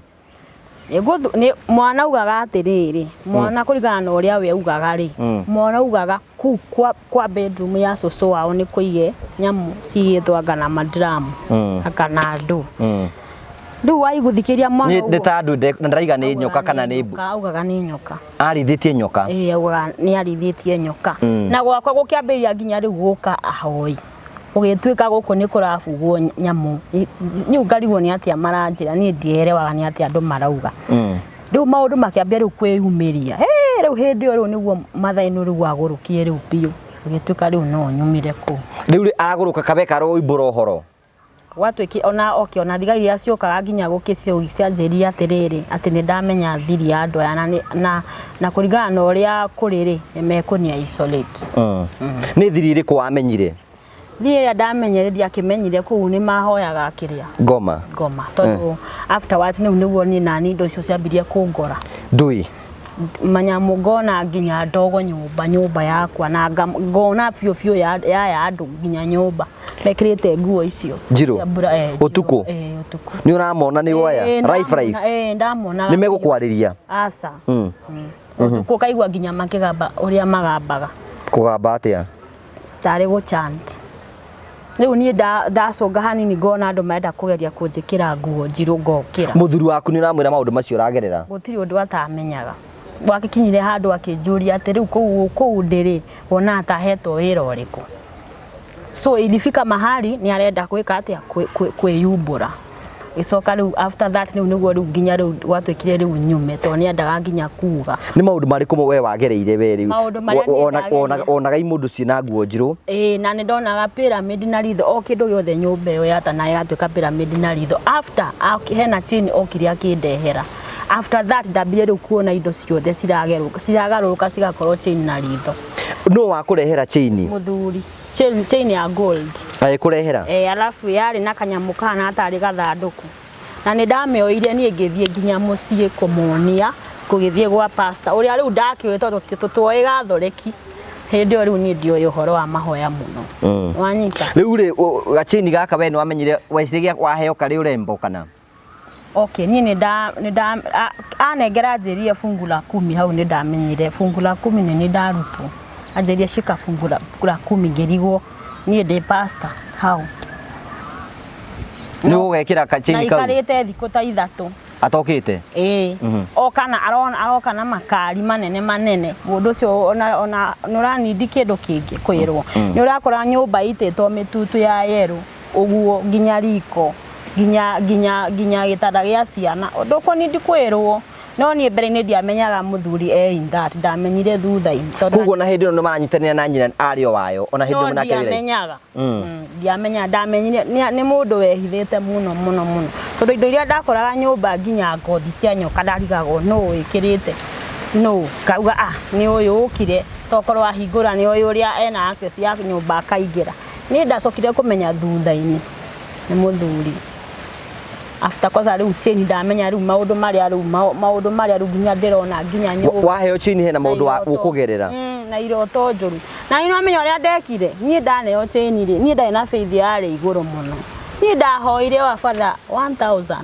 Nĩ mwana augaga atĩrĩrĩ, mwana kũringana na ũrĩa we augaga rĩ, mwana augaga kũu kwa bedroom ya cũcũ wao nĩ kũige nyamũ cigĩtwo anga na madramu, anga na andũ. Rĩu waiguthikĩria mwana Nĩ ũguo. ta andũ na ndaraiga nĩ nyoka kana nĩ mbu. Augaga nĩ nyoka. Arĩithĩtie nyoka? Ĩĩ, augaga nĩ arĩithĩtie nyoka. Na gwakwa gũkĩambĩrĩria nginya rĩu gũka ahoi. Gũgĩtuĩka gũkũ nĩ kũrabugwo nyamũ. Rĩu ngarigwo nĩ atĩa maranjĩra, niĩ ndierewaga nĩ atĩa andũ marauga. Rĩu maũndũ makĩambia rĩu kwĩyumĩria. Hĩ, rĩu hĩndĩ ĩyo rĩu nĩguo Maathai-inĩ rĩu wagũrũkire rĩu biũ. Gũgĩtuĩka rĩu no nyumire kũu. Rĩu rĩ aragũrũka kabe karoimbũra ũhoro. Gwatuĩkire ona okay, ona thigari iria ciokaga nginya gũkĩcianjĩria atĩrĩrĩ, atĩ nĩ ndamenya thiri ya andũ aya na, na, na kũringana na ũrĩa kũrĩ rĩ, nĩ mekũnia isolate. Nĩ thiri ĩrĩkũ wamenyire? Thiri ĩrĩa ndamenyire ndiakĩmenyire kũu nĩ mahoyaga kĩrĩa Ngoma. Ngoma, tondũ afterwards nĩu nĩguo niĩ nani indo icio ciambirie kũngora. Ndũĩ. Manyamũ ngona nginya ndogo nyũmba nyũmba yakwa na ngona biũ biũ ya ya andũ nginya nyũmba mekĩrĩte nguo icio Njirũ? cia mbura, njirũ, Ũtukũ? Ũtukũ. Nĩ ũramona nĩ woya? Life life. Ndamonaga. Nĩ megũkwarĩria? Aca. Ũtukũ ũkaigua nginya makĩgamba ũrĩa magambaga. Kũgamba atĩa? Tarĩ gũ chant. Rĩu niĩ ndacũnga hanini ngona andũ marenda kũgeria kũnjĩkĩra nguo njirũ ngokĩra. Mũthuri waku nĩ ũramwĩra maũndũ macio ũragerera? Gũtirĩ ũndũ atamenyaga. Gwagĩkinyire handũ akĩnjũria atĩ rĩu kũu kũu ndĩrĩ wonaga ta hetwo wĩra ũrĩkũ. So ilifika mahali nĩ arenda gwĩka atĩa, kwĩyumbũra. Gĩcoka rĩu after that rĩu nĩguo rĩu nginya rĩu gwatuĩkire rĩu nyume tondũ nĩ endaga nginya kuga. Nĩ maũndũ marĩkũ we wagereire we rĩu? Maũndũ marĩa niĩ ndagereire. Wonaga imũndũ ciĩna nguo njirũ? Ĩĩ, na nĩ ndonaga pyramid na ritho, o kĩndũ gĩothe nyũmba ĩyo yatana yatuĩka pyramid na ritho. After hena chain okire akĩndehera. After that ndambire rĩu kuona indo ciothe ciragerũka, ciragarũrũka cigakorwo chain na ritho. Nũ wakũrehera chain? Mũthuri. Chain, chain ya gold. Agĩkũrehera? Alafu yarĩ na kanyamũ kahana tarĩ gathandũkũ. Na nĩ ndamĩoire niĩ ngĩthiĩ nginya mũciĩ kũmonia, ngũgĩthiĩ gwa pastor ũrĩa rĩu ndakĩũĩ tondũ tũtuoĩ gathoreki. Hĩndĩ ĩyo rĩu niĩ ndioĩ ũhoro wa mahoya mũno. Wanyita? Rĩu rĩ, gachain gaka we nĩ wamenyire weciragia waheo karĩ ũrembo kana? Okay, niĩ nĩ nda nĩ nda anengera anjĩrire fungu la kumi, hau nĩ ndamenyire fungu la kumi nĩ nĩ ndarutwo. Anjĩrire shika fungu la kumi, ngĩrigwo niĩ ndĩ pastor hau. Nĩ ũgekĩra kachain kau? Na ikarĩte thikũ ta ithatũ. Atokĩte? Ĩĩ. Oka na arona aroka na makari manene manene. Mũndũ ũcio ona ona nĩ ũranindi kĩndũ kĩngĩ kwĩrwo. Nĩ ũrakora nyũmba itĩtwo mĩtutu ya yerũ ũguo nginya riko, nginya nginya nginya gĩtanda gĩa ciana. Ndũkũnindi kwĩrwo. No niĩ mbere-inĩ ndiamenyaga mũthuri e in that, ndamenyire thutha-inĩ. Koguo na hĩndĩ ĩyo nĩ maranyitanĩra na nyina arĩ o wayo, ona hĩndĩ ĩyo nake wĩra-inĩ. Ndiamenyaga. Ndiamenyaga, ndamenyire nĩ mũndũ wehithĩte mũno mũno mũno. Tondũ indo iria ndakoraga nyũmba nginya ngothi cia nyoka ndarigagwo nũ wĩkĩrĩte, nũ, ngauga ah nĩ ũyũ ũkire, tokorwo ahingũra nĩ ũyũ ũrĩa ena access ya nyũmba akaingĩra. Niĩ ndacokire kũmenya thutha-inĩ nĩ mũthuri. After kwanza rĩu chain ndamenya rĩu maũndũ marĩa rĩu maũndũ marĩa rĩu nginya ndĩrona nginya nyũmba. Waheo chain hena maũndũ ũkũgerera. Na iroto njũru. Na nĩ wamenya ũrĩa ndekire, niĩ ndaneo chain rĩ, niĩ ndarĩ na faith yarĩ igũrũ mũno. Niĩ ndahoire wa father 1000.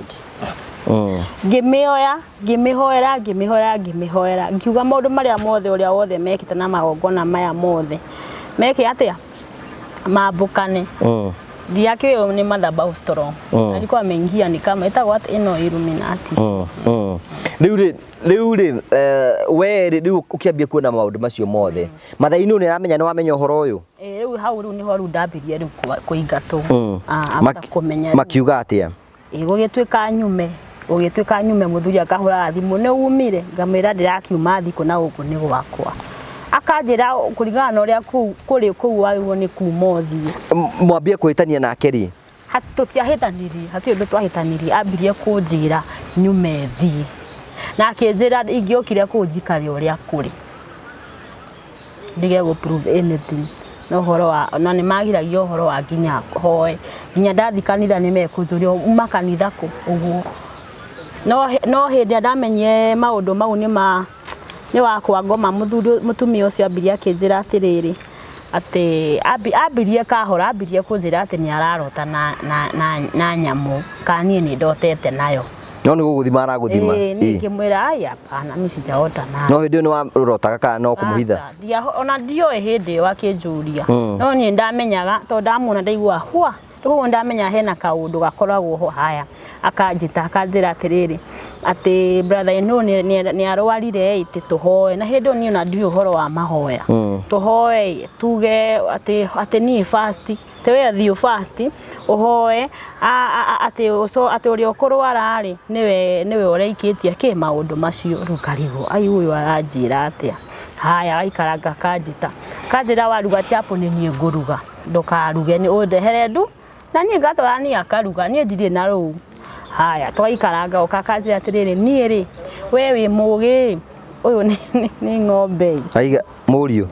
Ngĩmĩoya, ngĩmĩhoera, ngĩmĩhoera, ngĩmĩhoera, ngiuga maũndũ marĩa mothe ũrĩa wothe mekĩte na magongona maya mothe. Meke atĩa? Mambũkane. Ndiakĩũĩ nĩ madhabahu strong. Alikuwa ameingia ni kama ĩtagwo atĩ ĩno Illuminati. Rĩu rĩ, rĩu rĩ, we rĩ, rĩu ũkĩambia kuona maũndũ macio mothe. Mathai-inĩ nĩ ũramenya nĩ wamenya ũhoro ũyũ? Rĩu hau rĩu nĩho rĩu ndambirie rĩu kũingatwo. After kũmenya rĩu. Makiuga atĩa? Gũgĩtuĩka nyume, gũgĩtuĩka nyume mũthuri akahũraga thimũ, nĩ umire? Ngamwĩra ndĩrakiuma thikũ na gũkũ nĩ gwakwa. Akanjĩra kũringana na ũrĩa kũu kũrĩ kũu wagĩrĩirwo nĩ kuma ũthiĩ. Mwambie kũhĩtania nake rĩ? Tũtiahĩtanirie, hatirĩ ũndũ twahĩtanirie, ambirie kũnjĩra nyume thiĩ. Na akĩnjĩra ingĩokire kũu njikare ũrĩa kũrĩ. Ndige gũ prove anything. No ũhoro wa, na nĩ magiragia ũhoro wa nginya hoe. Nginya ndathiĩ kanitha nĩ mekũnjũria uma kanitha kũ ũguo. No hĩndĩ ĩrĩa ndamenyire maũndũ mau nĩ ma nĩ wakwa ngoma, mũthuri mũtumia ũcio ambirie akĩnjĩra atĩrĩrĩ, atĩ ambirie kahora, ambirie kũnjĩra atĩ nĩ ararota na nyamũ, kana niĩ nĩ ndotete nayo. No nĩ gũgũthima aragũthima. Niĩ ngĩmwĩra ai hapana, mimi sijaota nayo. No hĩndĩ ĩyo nĩ warotaga kana no kũmũhitha? Aca, ona ndioĩ hĩndĩ ĩyo akĩnjũria. No niĩ ndamenyaga tondũ ndamuona ndaigua hwa, koguo ndamenya hena kaũndũ gakoragwo ho. Haya, akanjĩta akanjĩra atĩrĩrĩ, Atĩ brother ĩno nĩ arwarire ĩ, atĩ tũhoe, na hĩndĩ ĩyo niĩ ona ndiũĩ ũhoro wa mahoya. Tũhoe tuge atĩ niĩ fast, atĩ we thiĩ fast ũhoe atĩ ũco atĩ ũrĩa ũkũrwara rĩ, nĩwe ũreikĩtie kĩ maũndũ macio. Rĩu ngarigwo, ai, ũyũ aranjĩra atĩa? Haya, gaikaranga kanjĩta, kanjĩra waruga chapo nĩ niĩ ngũruga, ndũkaruge, nĩ ũndehere ndu na niĩ ngatwara, niĩ akaruga, niĩ ndirĩ na rũu. Haya, twaikaranga oka akanjĩra atĩrĩrĩ, niĩ rĩ, we wĩ mũgĩ, ũyũ nĩ ng'ombe ĩ. Aiga mũriũ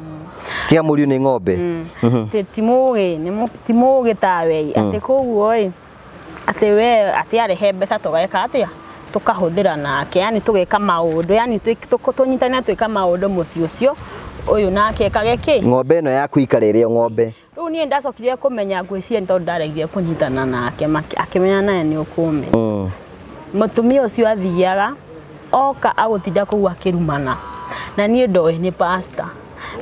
kĩa mũriũ nĩ ng'ombe. Atĩ ti mũgĩ, ti mũgĩ tawe ĩ, atĩ koguo ĩ, atĩ we atĩ arehe mbeca tũgeka atĩa, tũkahũthĩra nake, yani tũgeka maũndũ, yani tũnyitane twĩka maũndũ mũciĩ ũcio ũyũ nake ekage kĩ. Ng'ombe ĩno yaku ikara ĩrĩ o ng'ombe. Rĩu niĩ ndacokire kũmenya, ngwĩciria nĩ tondũ ndaregire kũnyitana nake, akĩmenya naye nĩ ũkũmenya. Mũtumia ũcio athiaga oka agũtinda kũu akĩrumana, na niĩ ndoĩ nĩ pastor.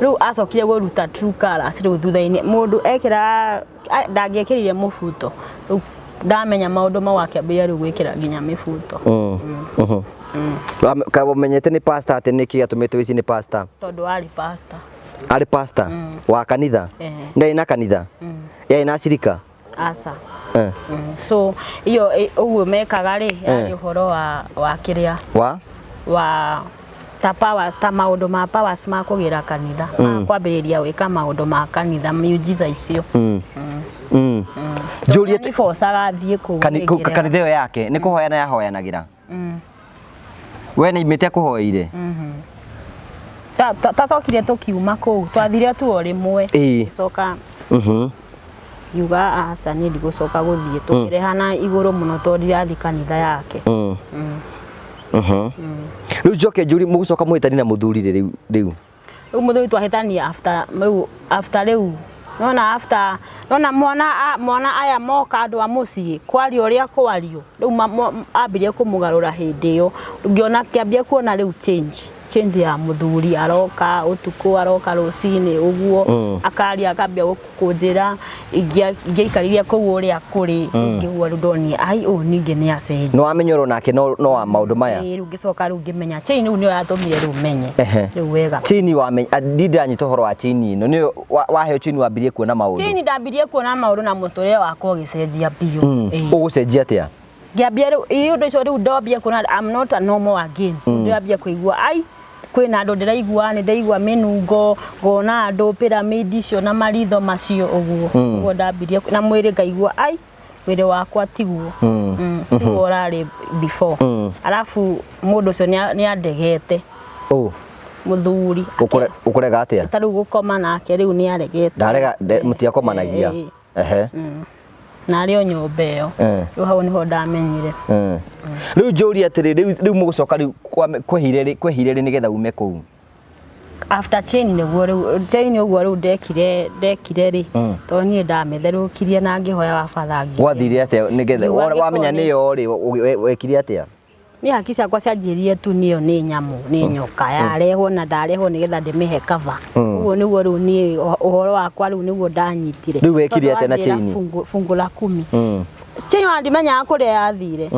Rĩu acokire kũruta true colours rĩu thutha-inĩ, mũndũ ekĩra ndangĩekĩrire mũbuto, rĩu ndamenya maũndũ mau akĩambĩrĩria rĩu gwĩkĩra nginya mĩbuto. Ka ũmenyete nĩ pastor atĩ nĩkĩ gĩatũmĩte wĩcirie nĩ pastor? Tondũ arĩ pastor. Arĩ pastor wa kanitha? Ehe. Ndarĩ na kanitha, yarĩ na acirika? Aca. Eh. So iyo ũguo mekaga rĩ, yarĩ ũhoro wa kĩrĩa wa wa ta powers, ta maũndũ ma powers ma kũgĩra kanitha, ma kwambĩrĩria gwĩka maũndũ ma kanitha, miujiza icio. Njũrie. Nĩ thiĩ kũu Kanitha ngĩrega. ĩyo yake nĩ kũhoyana yahoyanagĩra? We nĩ imĩte akũhoeire? Twacokire tũkiuma kũu, twathire tu o rĩmwe. Gĩcoka ngiuga aca, niĩ ndigũcoka gũthiĩ, tũkĩrehana igũrũ mũno tondũ ndirathiĩ kanitha yake. Rĩu njoke njũrie, mũgũcoka mũhĩtani na mũthuri rĩ, rĩu? Rĩu mũthuri twahĩtania after rĩu, after rĩu nona, after nona mwana mwana aya moka, andũ a mũciĩ kwario ũrĩa kwario, rĩu ambirie kũmũgarũra hĩndĩ ĩyo, ngĩona kĩambia kuona rĩu change ya mũthuri, aroka ũtukũ, aroka rũcinĩ ũguo. Akaria, akambia kũnjĩra ingĩaikarire kũu ũrĩa kũrĩ, ngĩgua rĩu ndonire ai, ũyũ ningĩ nĩ acenjia. Nĩ wamenya ũrĩ nake no wa maũndũ maya? Ĩĩ, rĩu ngĩcoka rĩu ngĩmenya chain rĩu nĩyo yatũmire rĩu menye rĩu wega. Chain wamenya, ndindanyita ũhoro wa chain ĩno, nĩyo waheo chain wambirie kuona maũndũ? Chain ndambirie kuona maũndũ na mũtũrĩre wakwa ũgĩcenjia biũ. Ĩĩ. Ũgũcenjia atĩa? Ngĩambia rĩu ĩ ũndũ ũcio, rĩu ndambia kuona I'm not a normal again. Ndambia kũigua ai, kwĩna andũ ndĩraigua, nĩ ndaigua mĩnungo, ngona andũ pyramid icio na maritho macio ũguo. Ũguo ndambirie na mwĩrĩ ngaigua ai, mwĩrĩ wakwa tiguo, tiguo ũrarĩ before. Arabu mũndũ ũcio nĩ andegete. Ũ? Mũthuri. Ũkũrega atĩa? Ta rĩu gũkoma nake rĩu nĩ aregete. Ndarega mũtiakomanagia? Ĩĩ. Ehe. Na arĩ o nyũmba ĩyo. Rĩu hau nĩho ndamenyire. Rĩu njũrie atĩrĩ, rĩu mũgũcoka rĩu kwehire rĩ nĩgetha ume kũu? After chain nĩguo rĩu chain ũguo rĩu ndekire rĩ, tondũ niĩ ndamĩtherũkirie na ngĩhoya wa batha. Gwathire atĩa nĩgetha Ngiuga wamenya angĩkorwo nĩyo rĩ, wekire atĩa? Nĩ haki ciakwa cianjĩrire tu nĩyo nĩ nyamũ, nĩ nyoka yarehwo na ndarehwo nĩgetha ndĩmĩhe cover. Ũguo nĩguo rĩu niĩ ũhoro wakwa rĩu nĩguo ndanyitire. Rĩu wekire Tondũ atĩa na wanjĩra chain? Fungu la kumi. Chain ona ndimenyaga kũrĩa yathire.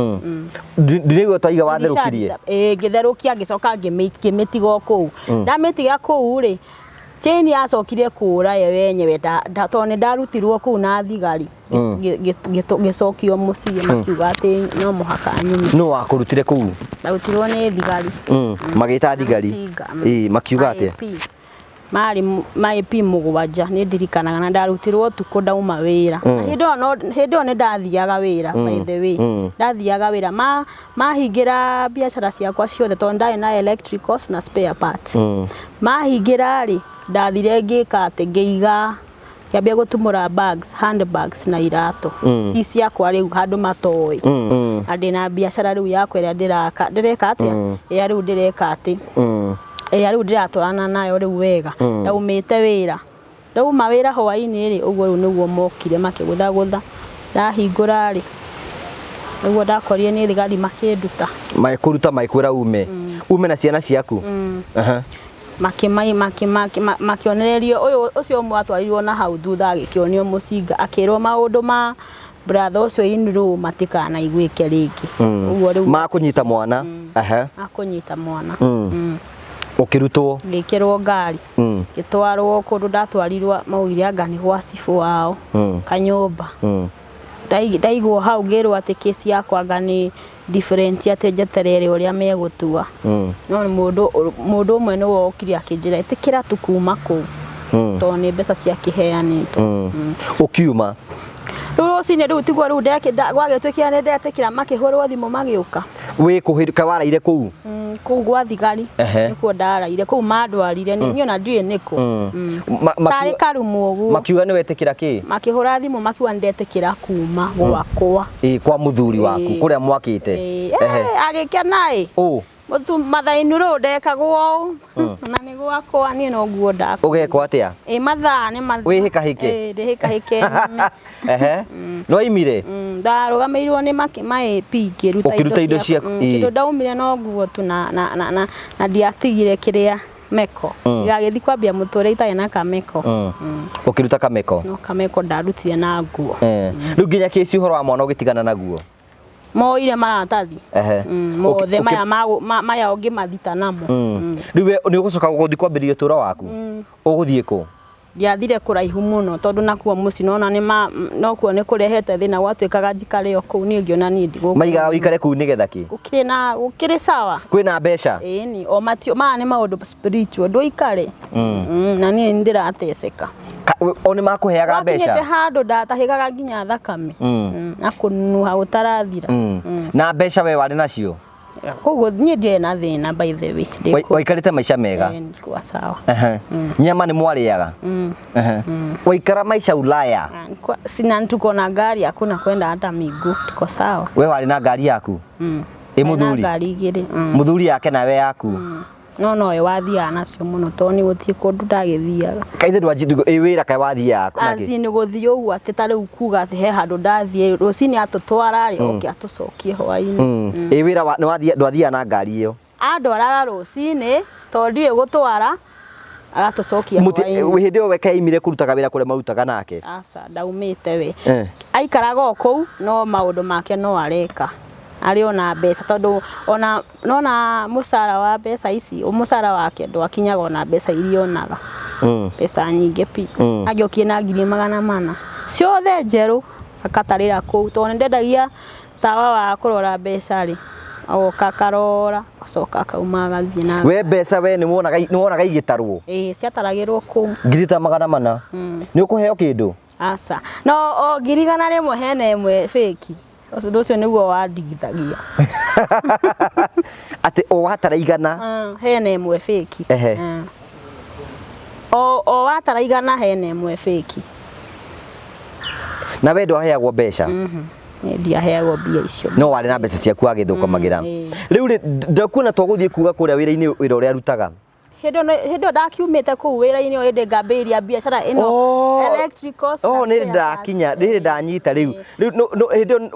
Ndiraigua twaiga watherũkirie. Ĩĩ, ngĩtherũkia, ngĩcoka ngĩmĩtiga o kũu. Ndamĩtiga kũu rĩ, chain yacokire kũra yo yenyewe, tondũ nĩ ndarutirwo kũu na thigari, ngĩcokio mũciĩ, makiuga atĩ no mũhaka nyume. Nũ wakũrutire kũu? Ndarutirwo nĩ thigari. Magĩta thigari? Mũcinga. Ĩĩ, makiuga atĩa? AP. Marĩ ma AP 7 nĩ ndirikanaga, na ndarutirwo ũtukũ ndauma wĩra. Na hĩndĩ ĩyo no hĩndĩ ĩyo nĩ ndathiaga wĩra, by the way. Ndathiaga wĩra, ma mahingĩra biacara ciakwa ciothe tondũ ndarĩ na electricals na spare parts. Mahingĩra rĩ, ndathire ngĩka atĩ ngĩiga, ngĩambia gũtumũra bags, handbags na iratũ ci ciakwa rĩu handũ matoĩ. Na ndĩna biacara rĩu yakwa ĩrĩa ndĩraka, ndĩreka atĩa, ĩrĩa rĩu ndĩreka atĩ ĩrĩa rĩu ndĩratwarana nayo rĩu wega. Ndaumĩte wĩra, ndauma wĩra hwaĩ-inĩ rĩ, ũguo rĩu nĩguo mokire makĩgũthagũtha, ndahingũra rĩ, nĩguo ndakorire nĩ thigari makĩnduta. Magĩkũruta magĩkwĩra ume na ciana ciaku? Aha. Makĩonererio ũyũ ũcio ũmwe atwarirwo na hau thutha, agĩkĩonio mũcinga, akĩrwo maũndũ ma Brother ũcio in-law matikanaiguĩke rĩngĩ. Ũguo rĩu Makũnyita mwana. Ehe. Akũnyita mwana. Ũkĩrutwo. Ngĩkĩrwo ngari. Ngĩtwarwo kũndũ ndatwarirwo, maugire anga nĩ gwa cibũ wao. Kanyũmba. Ndaigwo hau ngĩrwo atĩ kesi yakwa anga nĩ different, atĩ njeterere ũrĩa megũtua. No mũndũ mũndũ ũmwe nĩ wokire akĩnjĩra, ĩtĩkĩra tu kuma kũu tondũ nĩ mbeca ciakĩheanĩtwo. Ũkiuma. Rĩu rũcinĩ rĩu tiguo rĩu gwagĩtuĩkire nĩ ndetĩkĩra, makĩhũrwo thimũ magĩũka. Wĩ kũ ka waraire kũu? Kũu gwa thigari. Nĩkuo ndaraire kũu, mandwarire niĩ ona ndiũĩ nĩkũ. Tarĩ karumu ũguo. Makiuga nĩ wetĩkĩra kĩ? Makĩhũra thimũ makiuga nĩ ndetĩkĩra kuma gwakwa. Ĩ, kwa mũthuri waku. Ĩĩ. Kũrĩa mwakĩte. Ĩĩ, agĩkena ĩ. Ũ. Mũtu mathainu rĩu ndekagwo ũũ na nĩ gwakwa niĩ no nguo ndakwa. Ũgekwo atĩa? Ĩ, mathaa nĩ mathaa. Wĩhĩkahĩke? Ĩ, ndĩhĩkahĩke nyume. Ehe. Nĩwaimire? Ndarũgamĩirwo nĩ ma AP ngĩruta. Ũkĩruta indo ciaku, Mm, ĩĩ. Kĩndũ ndaumire no nguo tu na ndiatigire kĩrĩa meko. Gagĩthiĩ kwambia mũtũrĩre itarĩ na kameko. Ũkĩruta kameko. No kameko ndarutire na nguo. Rĩu nginya kĩci ũhoro wa mwana ũgĩtigana naguo? Moire maratathi. Mothe maya maya ũngĩmathita namo. Rĩu we nĩ ũgũcoka gũthiĩ kwambĩrĩria ũtũũro waku? Ũgũthiĩ kũ? Ndiathire kũraihu mũno tondũ nakuo mũciĩ nona nĩ ma nokuo nĩ kũrehete thĩna, gwatuĩkaga njikare o kũu, niĩ ngĩona niĩ ndigũkũ. Maigaga ũikare kũu nĩgetha kĩ? Gũkĩrĩ na gũkĩrĩ sawa. Kwĩna mbeca? Ĩni o matio maya nĩ maũndũ spiritual ndũikare. Na niĩ nĩ ndĩrateceka. O nĩ makũheaga Gwakinyĩte mbeca? Handũ ndatahĩkaga nginya thakame. Na kũnunuha gũtarathira. Na mbeca we warĩ nacio? Koguo niĩ ndiarĩ na thĩna, by the way. Ndĩ kũu. Waikarĩte maica mega? Ĩĩ, kwa sawa. Nyama nĩ mwarĩaga? Waikara maica Ulaya? Ah, sina, tuko na gari, hakuna kwenda hata miguu, tuko sawa. We warĩ na ngari yaku? Ĩ Nĩ na mũthuri? ngari igĩrĩ. Mũthuri yake nawe yaku? No nowe wathiaga nacio mũno tondũ nĩ gũtirĩ kũndũ ndagĩthiaga. Kaithe ndwanji ĩ wĩra kaĩ wathiaga nakĩ? Aci nĩ gũthiĩ ũguo atĩ ta rĩu kuga atĩ he handũ ndathiĩ rũcinĩ, atũtwara rĩ, oke atũcokie hwainĩ. Ĩ wĩra ndwathiaga na ngari ĩyo? Andwaraga rũcinĩ tondũ ndiũĩ gũtwara, agatũcokia hwainĩ. Hĩndĩ ĩyo we kaimire kũrutaga wĩra kũrĩa marutaga nake? Aca, ndaumĩte we. Aikaraga o kũu no maũndũ make no areka arĩ ona mbeca, tondũ ona nona mũcara wa mbeca ici, mũcara wake ndwakinyaga ona mbeca iria onaga. Mbeca nyingĩ pi. Angĩokire na 400,000 ciothe njerũ akatarĩra kũu, tondũ nĩ ndendagia tawa wa kũrora mbeca rĩ, agoka akarora, acoka akauma agathiĩ na. We mbeca we nĩ wonaga igĩtarwo? Ĩĩ, ciataragĩrwo kũu. Ngiri ta 400 nĩ ũkũheo kĩndũ? Aca, no o 100,000 hena ĩmwe fake. Ũndũ ũcio nĩguo wandigithagia. Atĩ o watara 100? Hena ĩmwe fake. O watara 100 hena ĩmwe fake. Na we ndwaheagwo mbeca? Niĩ ndiaheagwo mbia icio. No warĩ na mbeca ciaku wagĩthũkũmagĩra. Ĩĩ. Rĩu rĩ, ndakuona twagũthiĩ kuga kũrĩa wĩra-inĩ, wĩra ũrĩa arutaga. Hĩndĩ ĩyo ndakiumĩte kũu wĩra-inĩ, o hĩndĩ ngambĩrĩria biacara ĩno. Oh. Electricals na Oh, nĩ spare parts. ndakinya rĩrĩ, ndanyita rĩu. Rĩu hĩndĩ ĩyo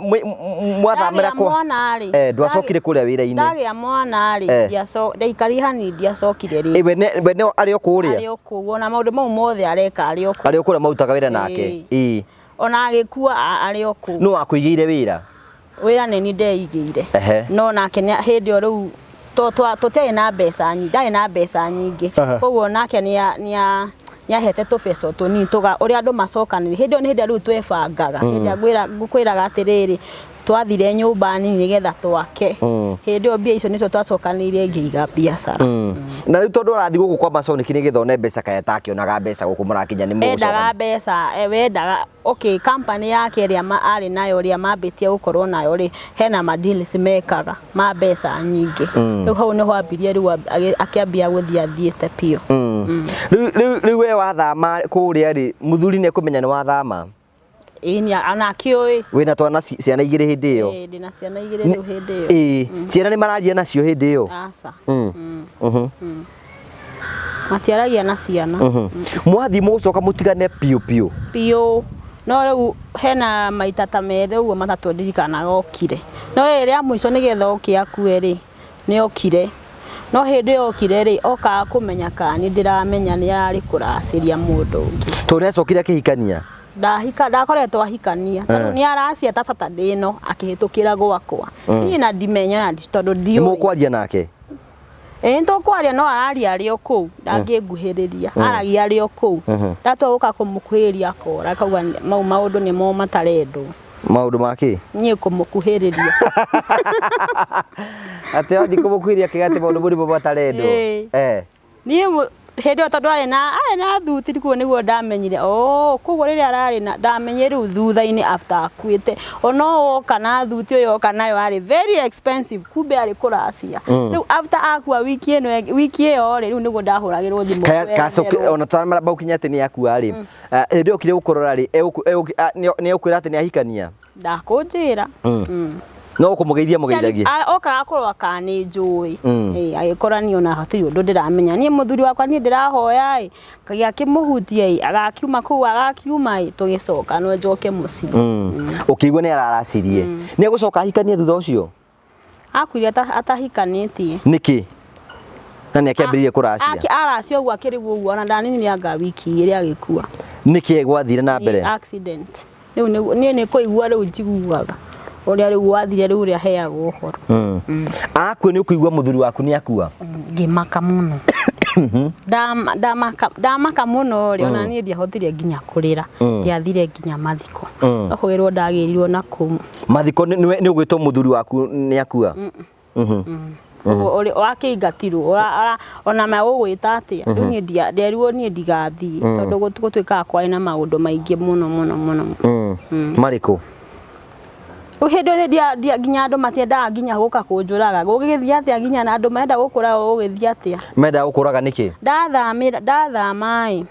mwathamĩra Ndagĩa kwa mwana rĩ. Ndwacokire kũrĩa wĩra-inĩ? Ndagĩa mwana rĩ, ndaikarire hanini, ndiacokire rĩngĩ. Ĩ, we ne arĩ o kũrĩa? Arĩ o kũu, ona maũndũ mau mothe areka arĩ o kũu. Arĩ o kũrĩa marutaga wĩra nake? Ĩĩ. Ĩ. Ona agĩkua arĩ o kũu. Nũ wakũigĩire wĩra? Wĩra nĩ niĩ ndeigĩire. No nake hĩndĩ ĩyo rĩu tũtiarĩ na mbeca nyingĩ, ndarĩ na mbeca nyingĩ. Koguo nake nĩahete tũbeca tũnini tũga ũrĩa andũ macokanĩrĩire. Hĩndĩ ĩyo nĩ hĩndĩ ĩrĩa rĩu twebangaga. Hĩndĩ ĩrĩa ngwĩraga atĩrĩrĩ, twathire nyũmba nini nĩgetha twake. Hĩndĩ ĩyo mbia icio nĩcio twacokanĩrĩire ngĩiga biacara. Na rĩu tondũ ũrathiĩ gũkũ kwa Masonic nĩgetha one mbeca, kaĩ atakĩonaga mbeca gũkũ mũrakinya nĩ Endaga mũgũcoka? mbeca, wendaga okay, company yake ĩrĩa arĩ nayo, ĩrĩa mambĩtie gũkorwo nayo rĩ, hena ma deals mekaga ma mbeca nyingĩ. Rĩu hau nĩho ambirie rĩu akĩambia gũthiĩ athiĩte biũ. Rĩu we wathama kũrĩa rĩ, mũthuri nĩ ekũmenya nĩ wathama? Ĩĩ, nĩ ona akĩũĩ. Wĩna twana ciana igĩrĩ hĩndĩ ĩyo? Ĩĩ, ndĩna ciana igĩrĩ rĩu hĩndĩ ĩyo. Ĩĩ, ciana nĩ mararia nacio hĩndĩ ĩyo? Aca. Matiaragia na ciana. Mwathiĩ mũgũcoka mũtigane biũ biũ? Biũ. No rĩu hena maita ta merĩ ũguo matatũ ndirikanaga okire, no rĩrĩ rĩa mũico nĩgetha oke akue rĩ, nĩ okire. No hĩndĩ ĩyo okire rĩ, okaga kũmenya kana nĩ ndĩramenya nĩ ararĩ kũracĩria mũndũ ũngĩ. Tondũ nĩ acokire akĩhikania? Ndahika ndakoretwo ahikania tondũ nĩ aracia ta Saturday ĩno akĩhĩtũkĩra gwakwa niĩ na ndimenya na tondũ Nĩ ndiũĩ. mũkwaria nake? Ĩĩ nĩtũkwaria no araria arĩ o kũu ndangĩnguhĩrĩria aragia arĩ o kũu. Ndatua gũka kũmũkuhĩrĩria akora akauga mau maũndũ nĩmo matarendwo. Maũndũ ma kĩ? Niĩ kũmũkuhĩrĩria. Atĩ wathiĩ kũmũkuhĩrĩria akĩga atĩ maũndũ mũrĩmo matarendwo. Ĩĩ. Niĩ hĩndĩ ĩyo tondũ arĩ na thuti kuo nĩguo ndamenyire oh koguo rĩrĩa ararĩ na ndamenyire rĩu thutha-inĩ after akuĩte ona woka na thuti ũyũ oka nayo arĩ very expensive kumbe arĩ kũracia. Rĩu after akua wiki ĩno wiki ĩyo rĩ rĩu nĩguo ndahũragĩrwo thimũ Kaya kacoke kweretherwo. ona twaramba ũkinya atĩ nĩ akua rĩ. Hĩndĩ ĩyo okire gũkũrora rĩ, nĩ egũkwĩra atĩ nĩ ahikania? Ndakũnjĩra. No ũkũmũgeithia mũgeithagie? Okaga kũrora kana nĩ njũĩ. Ĩĩ agĩkora niĩ ona hatirĩ ũndũ ndĩramenya. Niĩ mũthuri wakwa niĩ ndĩrahoya ĩ Ngai akĩmũhutia ĩ agakiuma kũu agakiuma ĩ tũgĩcoka no njoke mũciĩ. Ũkĩigua nĩ araracirie. Nĩ egũcoka ahikanie thutha ũcio? Akuire atahikanĩtie. Nĩkĩ? Na nĩ akĩambĩrĩirie kũracia? Aracia ũguo akĩrigwo ũguo ona ndaninire anga wiki igĩrĩ agĩkua. Nĩkĩ gwathire na mbere? Nĩ accident. Rĩu niĩ nĩ kũigua rĩu njiguaga ũrĩa rĩu gwathire rĩu ũrĩa heagwo ũhoro. Akua nĩ ũkũigua mũthuri waku nĩ akua? Ngĩmaka mũno. Ndamaka mũno rĩ ona niĩ ndiahotire nginya kũrĩra. Ndiathire nginya mathiko. No kũgĩrwo ndagĩrirwo na kũu. Mathiko nĩ ũgwĩtwo mũthuri waku nĩ akua? Wakĩingatirwo ona magũgwĩta atĩa rĩu niĩ nderirwo niĩ ndigathiĩ tondũ gũtuĩkaga kwarĩ na maũndũ maingĩ mũno mũno mũno. Marĩkũ? Rĩu hĩndĩ ĩrĩa nginya andũ matiendaga nginya gũka kũnjũraga gũgĩgĩthiĩ atĩa nginya na andũ marenda gũkũraga gũgĩthiĩ atĩa? Mendaga gũkũraga nĩkĩ? Ndathamĩra ndathama ĩ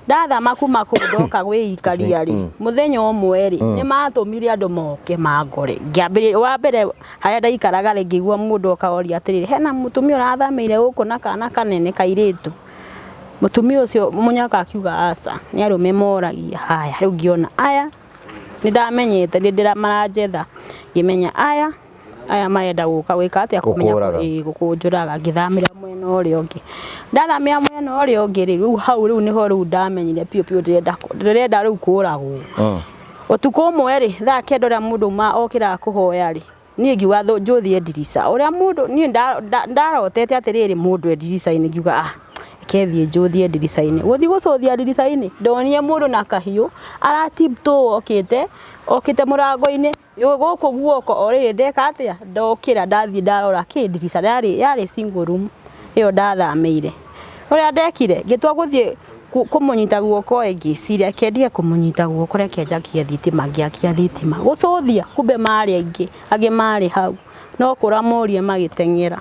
ndathama kuma kũu ndoka gwĩikaria rĩ mũthenya ũmwe rĩ nĩ matũmire andũ moke mangore ngĩambĩrĩria wa mbere harĩa ndaikaraga rĩ ngĩigua mũndũ oka oria atĩrĩrĩ hena mũtumia ũrathamĩire gũkũ na kana kanene kairĩtu mũtumia ũcio mũnyaka akiuga aca nĩ arũme moragia haya rĩu ngĩona aya nĩ ndamenyete nĩ ndĩra maranjetha ngĩmenya aya aya marenda gũka gwĩka atĩa kũmenya Gũkũraga. Gũkũnjũraga ngĩthamĩra mwena ũrĩa ũngĩ ndathamĩra mwena ũrĩa ũngĩ rĩ rĩu hau rĩu nĩho rĩu ndamenyire biũ biũ ndĩrenda rĩu kũragwo. Ũtukũ ũmwe rĩ thaa kenda ũrĩa mũndũ okĩraga kũhoya rĩ niĩ ngiuga njũthie ndirica ũrĩa mũndũ niĩ ndarotete atĩrĩrĩ mũndũ e ndirica-inĩ ngiuga ah reke thiĩ njũthie ndirica-inĩ gũthiĩ gũcũthia ndirica-inĩ ndonire mũndũ na kahiũ aratiptoe okĩte okĩte mũrango-inĩ gũkũ guoko o rĩrĩ ndeka atĩa ndokĩra ndathiĩ ndarora kĩ ndirica yarĩ single room ĩyo ndathamĩire ũrĩa ndekire ngĩtua gũthiĩ kũmũnyita guoko ĩ ngĩciria reke ndige kũmũnyita guoko reke njakie thitima ngĩakia thitima gũcũthia kumbe marĩ aingĩ angĩ marĩ hau no kũra morie magĩteng'era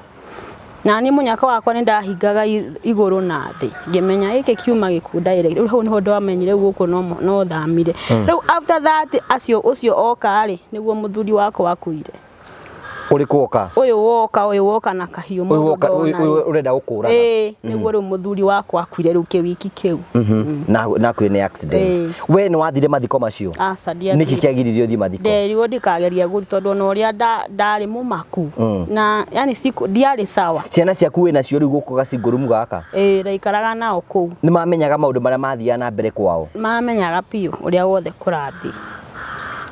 na niĩ mũnyaka wakwa nĩ ndahingaga igũrũ na thĩ ngĩmenya gĩkĩ kiuma gĩkuũ direct rĩu hau nĩho ndamenyire gũkũ no thamire rĩu after that acio ũcio oka rĩ nĩguo mũthuri wakwa akuire. Ũrĩkũ woka? Ũyũ woka na kahiũ Ũyũ mũndũ woka ndona ũyũ rĩ. ũrenda gũkũraga? Ĩĩ nĩguo rĩu mũthuri wakwa akuire rĩu kĩwiki kĩu. Na akuire nĩ accident. Ĩĩ. We nĩ wathire mathiko macio? Aca Nĩkĩ ndiathire. kĩagiririe ũthiĩ mathiko? Nderirwo ndikagerie gũthiĩ tondũ ona ũrĩa ndarĩ mũmaku na yani siku ndiarĩ sawa. Ciana ciaku wĩ nacio rĩu gũkũ gacingũrumu gaka? Ĩĩ ndaikaraga nao kũu. Nĩ mamenyaga maũndũ marĩa mathiaga na mbere kwao? Mamenyaga biũ ũrĩa wothe kũrathiĩ.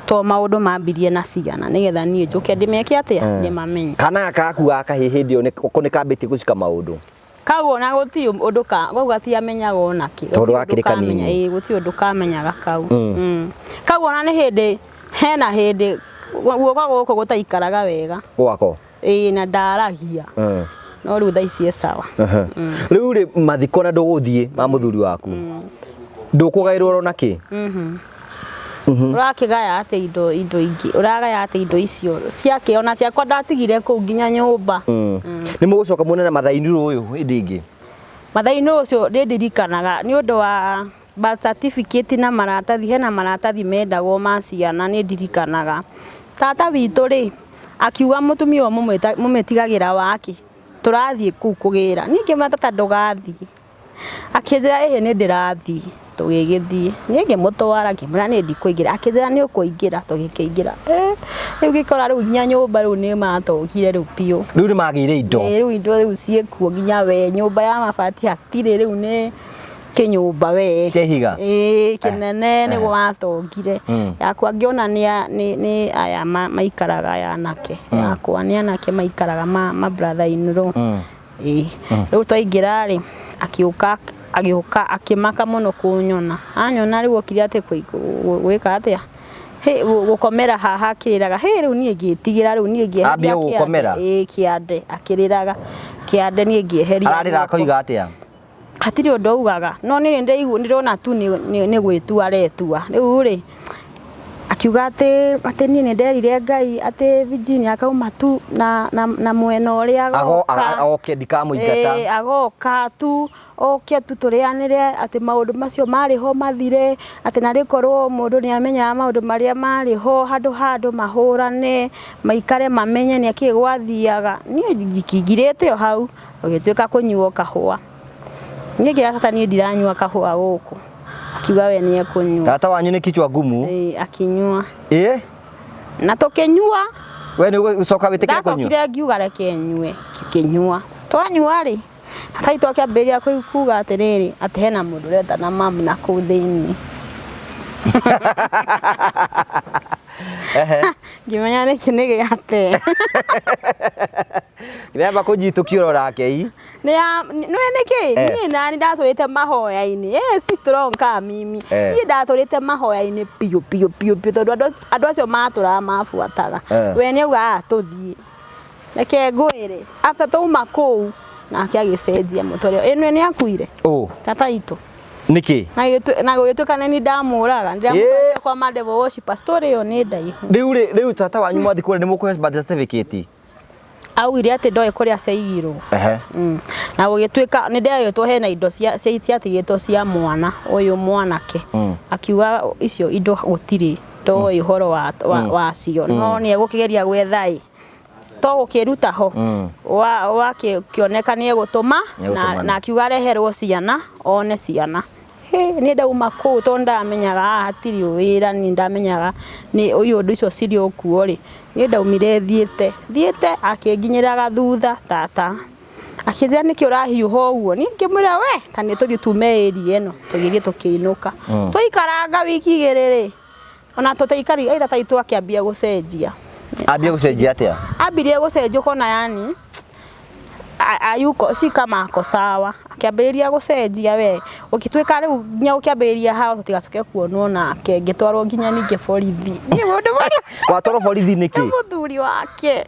To maũndũ mambirie na ciana nĩgetha niĩ njũke ndĩmeke atĩa ndĩmamenye. Kana gaka gaku ga kahĩĩ hĩndĩ ĩyo ko nĩ kambĩtie gũcika maũndũ? Kau ona gũtirĩ ũndũ kau gatiamenyaga ona kĩ. Tondũ Gũtirĩ ũndũ gakĩrĩ kanini. kamenya, ĩĩ gũtirĩ ũndũ kamenyaga kau. Kau ona nĩ hĩndĩ hena hĩndĩ guoko gũkũ gũtaikaraga wega. Gwako? Ĩĩ na ndaragia. No rĩu thaa ici e sawa. Rĩu rĩ mathiko na ndũgũthiĩ ma mũthuri waku. Ndũkũgaĩrwo ona kĩ? Ũrakĩgaya atĩa indo ingĩ? Ũragaya atĩa indo icio ciake ona ciakwa ndatigire kũu nginya nyũmba. Nĩ mũgũcoka muone na mathainirũ ũyũ hĩndĩ ĩngĩ? Mathainirũ ũcio nĩ ndirikanaga nĩ ũndũ wa birth certificate na maratathi hena maratathi mendagwo ma ciana nĩ ndirikanaga. Tata witũ rĩ akiuga mũtumia ũyũ mũmĩtigagĩra waki tũrathiĩ kũu kũgĩra. Niĩ ngĩmwĩra tata ndũgathiĩ. Akĩnjĩra ĩhĩ nĩ ndĩrathiĩ. Tũgĩgĩthiĩ. Niĩ ngĩmũtwara ngĩmwĩra niĩ ndikũingĩra. Akĩnjĩra nĩ ũkũingĩra tũgĩkĩingĩra. Rĩu ngĩkora rĩu nginya nyũmba rĩu nĩ matokire rĩu biũ. Rĩu nĩ magĩire indo. Ĩĩ rĩu indo rĩu ciĩkuo nginya we nyũmba ya mabati hatirĩ rĩu nĩ Kĩnyũmba we. Kĩa ihiga? Ĩĩ, kĩnene nĩguo watongire. Yakwa ngĩona nĩ aya maikaraga aya anake. Yakwa nĩ anake maikaraga ma brother in law. Ĩĩ. Rĩu twaingĩra rĩ, akiũka agĩũka akĩmaka mũno kũnyona. Anyona rĩu okire atĩ gwĩka atĩa? Hĩ, gũkomera haha akĩrĩraga. Hĩ, rĩu niĩ ngĩtigĩra rĩu niĩ ngĩeheria Ambia kĩande. gũgũkomera? Ĩĩ, kĩande akĩrĩraga. Kĩande niĩ ngĩeheria Ararĩra guoko. akoiga atĩa? Hatirĩ ũndũ augaga no niĩ nĩndĩraigua ndĩrona tu nĩ gwĩtua aretua. Rĩu rĩ, akiuga atĩ niĩ nĩnderire Ngai atĩ Virginia akauma tu na mwena ũrĩa agoka. Oke ndikamũingata. Ĩĩ, agoka tu oke tu tũrĩanĩre atĩ maũndũ macio marĩ ho mathire, atĩ narĩ korwo mũndũ nĩ amenyaga maũndũ marĩa marĩ ho handũ ha andũ mahũrane, maikare mamenye nĩkĩĩ gwathiaga. Niĩ ngirĩte o hau, ũgĩtuĩka kũnyuo kahũa. Niĩ ngĩra tata niĩ ndiranyua kahũa gũkũ. Akiuga we nĩ ekũnyua. Tata wanyu nĩ kichwa ngumu. Ĩĩ, akinyua. Ĩĩ? Na tũkĩnyua. We nĩ ũgũcoka wĩtĩkĩre kũnyua? Ndacokire ngiuga reke nyue, ngĩkĩnyua. Twanyua rĩ, tata witũ akĩambĩrĩria kuga atĩrĩrĩ, atĩ hena mũndũ ũretana mamu na kũu thĩinĩ. Ngĩmenya nĩkĩ nĩ gĩate. Nĩamba kũnyitũkio rorake i. Nĩ nĩkĩ? Niĩ nani ndatũrĩte mahoya-inĩ. Si strong kama mimi. Niĩ ndatũrĩte mahoya-inĩ biũ biũ biũ biũ tondũ andũ acio matũraga mabuataga. We nĩ auga tũthiĩ. Reke ngwĩre, after twauma kũu nake agĩcenjia mũtũrĩre. Ĩno nĩ akuire. Ũ. Tata itũ. Nĩkĩ? Na gũgĩtuĩka nĩ niĩ ndamũraga. Ndĩramũtwarire kwa ma devil worshipper. Story ĩyo nĩ ndaihu. Rĩu rĩ, rĩu tata wanyu mwathiĩ kũrĩa nĩ mũkũhe birth certificate? Augire atĩ ndoĩ kũrĩa ciaigirwo. Na gũgĩtuĩka nĩ nderĩtwo hena indo ciatigĩtwo cia mwana ũyũ mwanake. Akiuga icio indo gũtirĩ, ndoĩ ũhoro wacio. No nĩ egũkĩgeria gwetha ĩ. To gũkĩruta ho. Wakĩoneka nĩ egũtũma, na akiuga areherwo ciana, one ciana. Hĩ, niĩ ndauma kũu tondũ ndamenyaga haha hatirĩ wĩra, niĩ ndamenyaga nĩ ũyũ ũndũ ũcio cirĩ o kuo rĩ, niĩ ndaumire thiĩte, thiĩte akĩnginyĩraga thutha tata. Akĩnjĩra nĩkĩ ũrahiũha ũguo, niĩ ngĩmwĩra we ta nĩ tũthiĩ tume area ĩno, tũgĩthiĩ tũkĩinũka. Twaikaranga wiki igĩrĩ rĩ, ona tũtiaikari, ĩ tata witũ akĩambia gũcenjia. Ambia gũcenjia atĩa? Ambirie gũcenjia ũkona yani ayuko si kama ako sawa. Akĩambĩrĩria gũcenjia we, ũgĩtuĩka rĩu nginya ũkĩambĩrĩria hao tũtigacoke kuonwo nake, ngĩtwarwo nginya ningĩ borithi. Niĩ mũndũ mũrĩa Watwarwo borithi nĩkĩ? Nĩ mũthuri wake.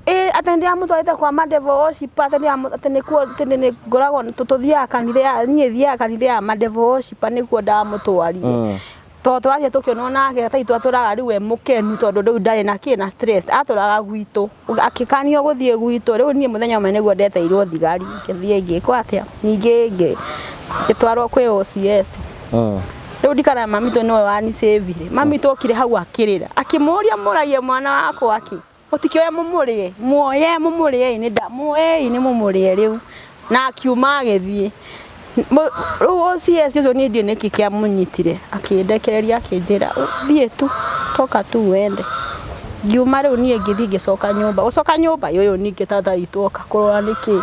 Atĩ ndĩramũtwarĩte kwa ma devil worshipper, atĩ atĩ nĩkuo, atĩ nĩ ngoragwo tũthiaga kanitha ya, niĩ thiaga kanitha ya ma devil worshipper nĩkuo ndamũtwarire. Tondũ tũrathiĩ tũkĩonwo nake, tata witũ atũraga rĩu e mũkenu tondũ rĩu ndarĩ na kĩ na stress, atũraga gwitũ, akĩkanio gũthiĩ gwitũ, rĩu niĩ mũthenya ũmwe nĩguo ndeteirwo thigari, ngĩthiĩ ngĩkwo atĩa, ningĩ ngĩtwarwo kwĩ OCS. Rĩu ndikana mami witũ nĩwe wanicĩvire, mami witũ okire hau akĩrĩra, akĩmũria mũragie mwana wakwa kĩ, mũtikĩoye mũmũrĩe, muoye mũmũrĩe, nĩ nda, muoyei nĩ mũmũrĩe rĩu, na akiuma agĩthiĩ. Rĩu OCS ũcio niĩ ndiũĩ nĩkĩ kĩamũnyitire, akĩndekereria akĩnjĩra thiĩ tu, toka tu wende. Ngiuma rĩu niĩ ngĩthiĩ ngĩcoka nyũmba, gũcoka nyũmba ũyũ ningĩ tata witũ oka kũrora nĩkĩ,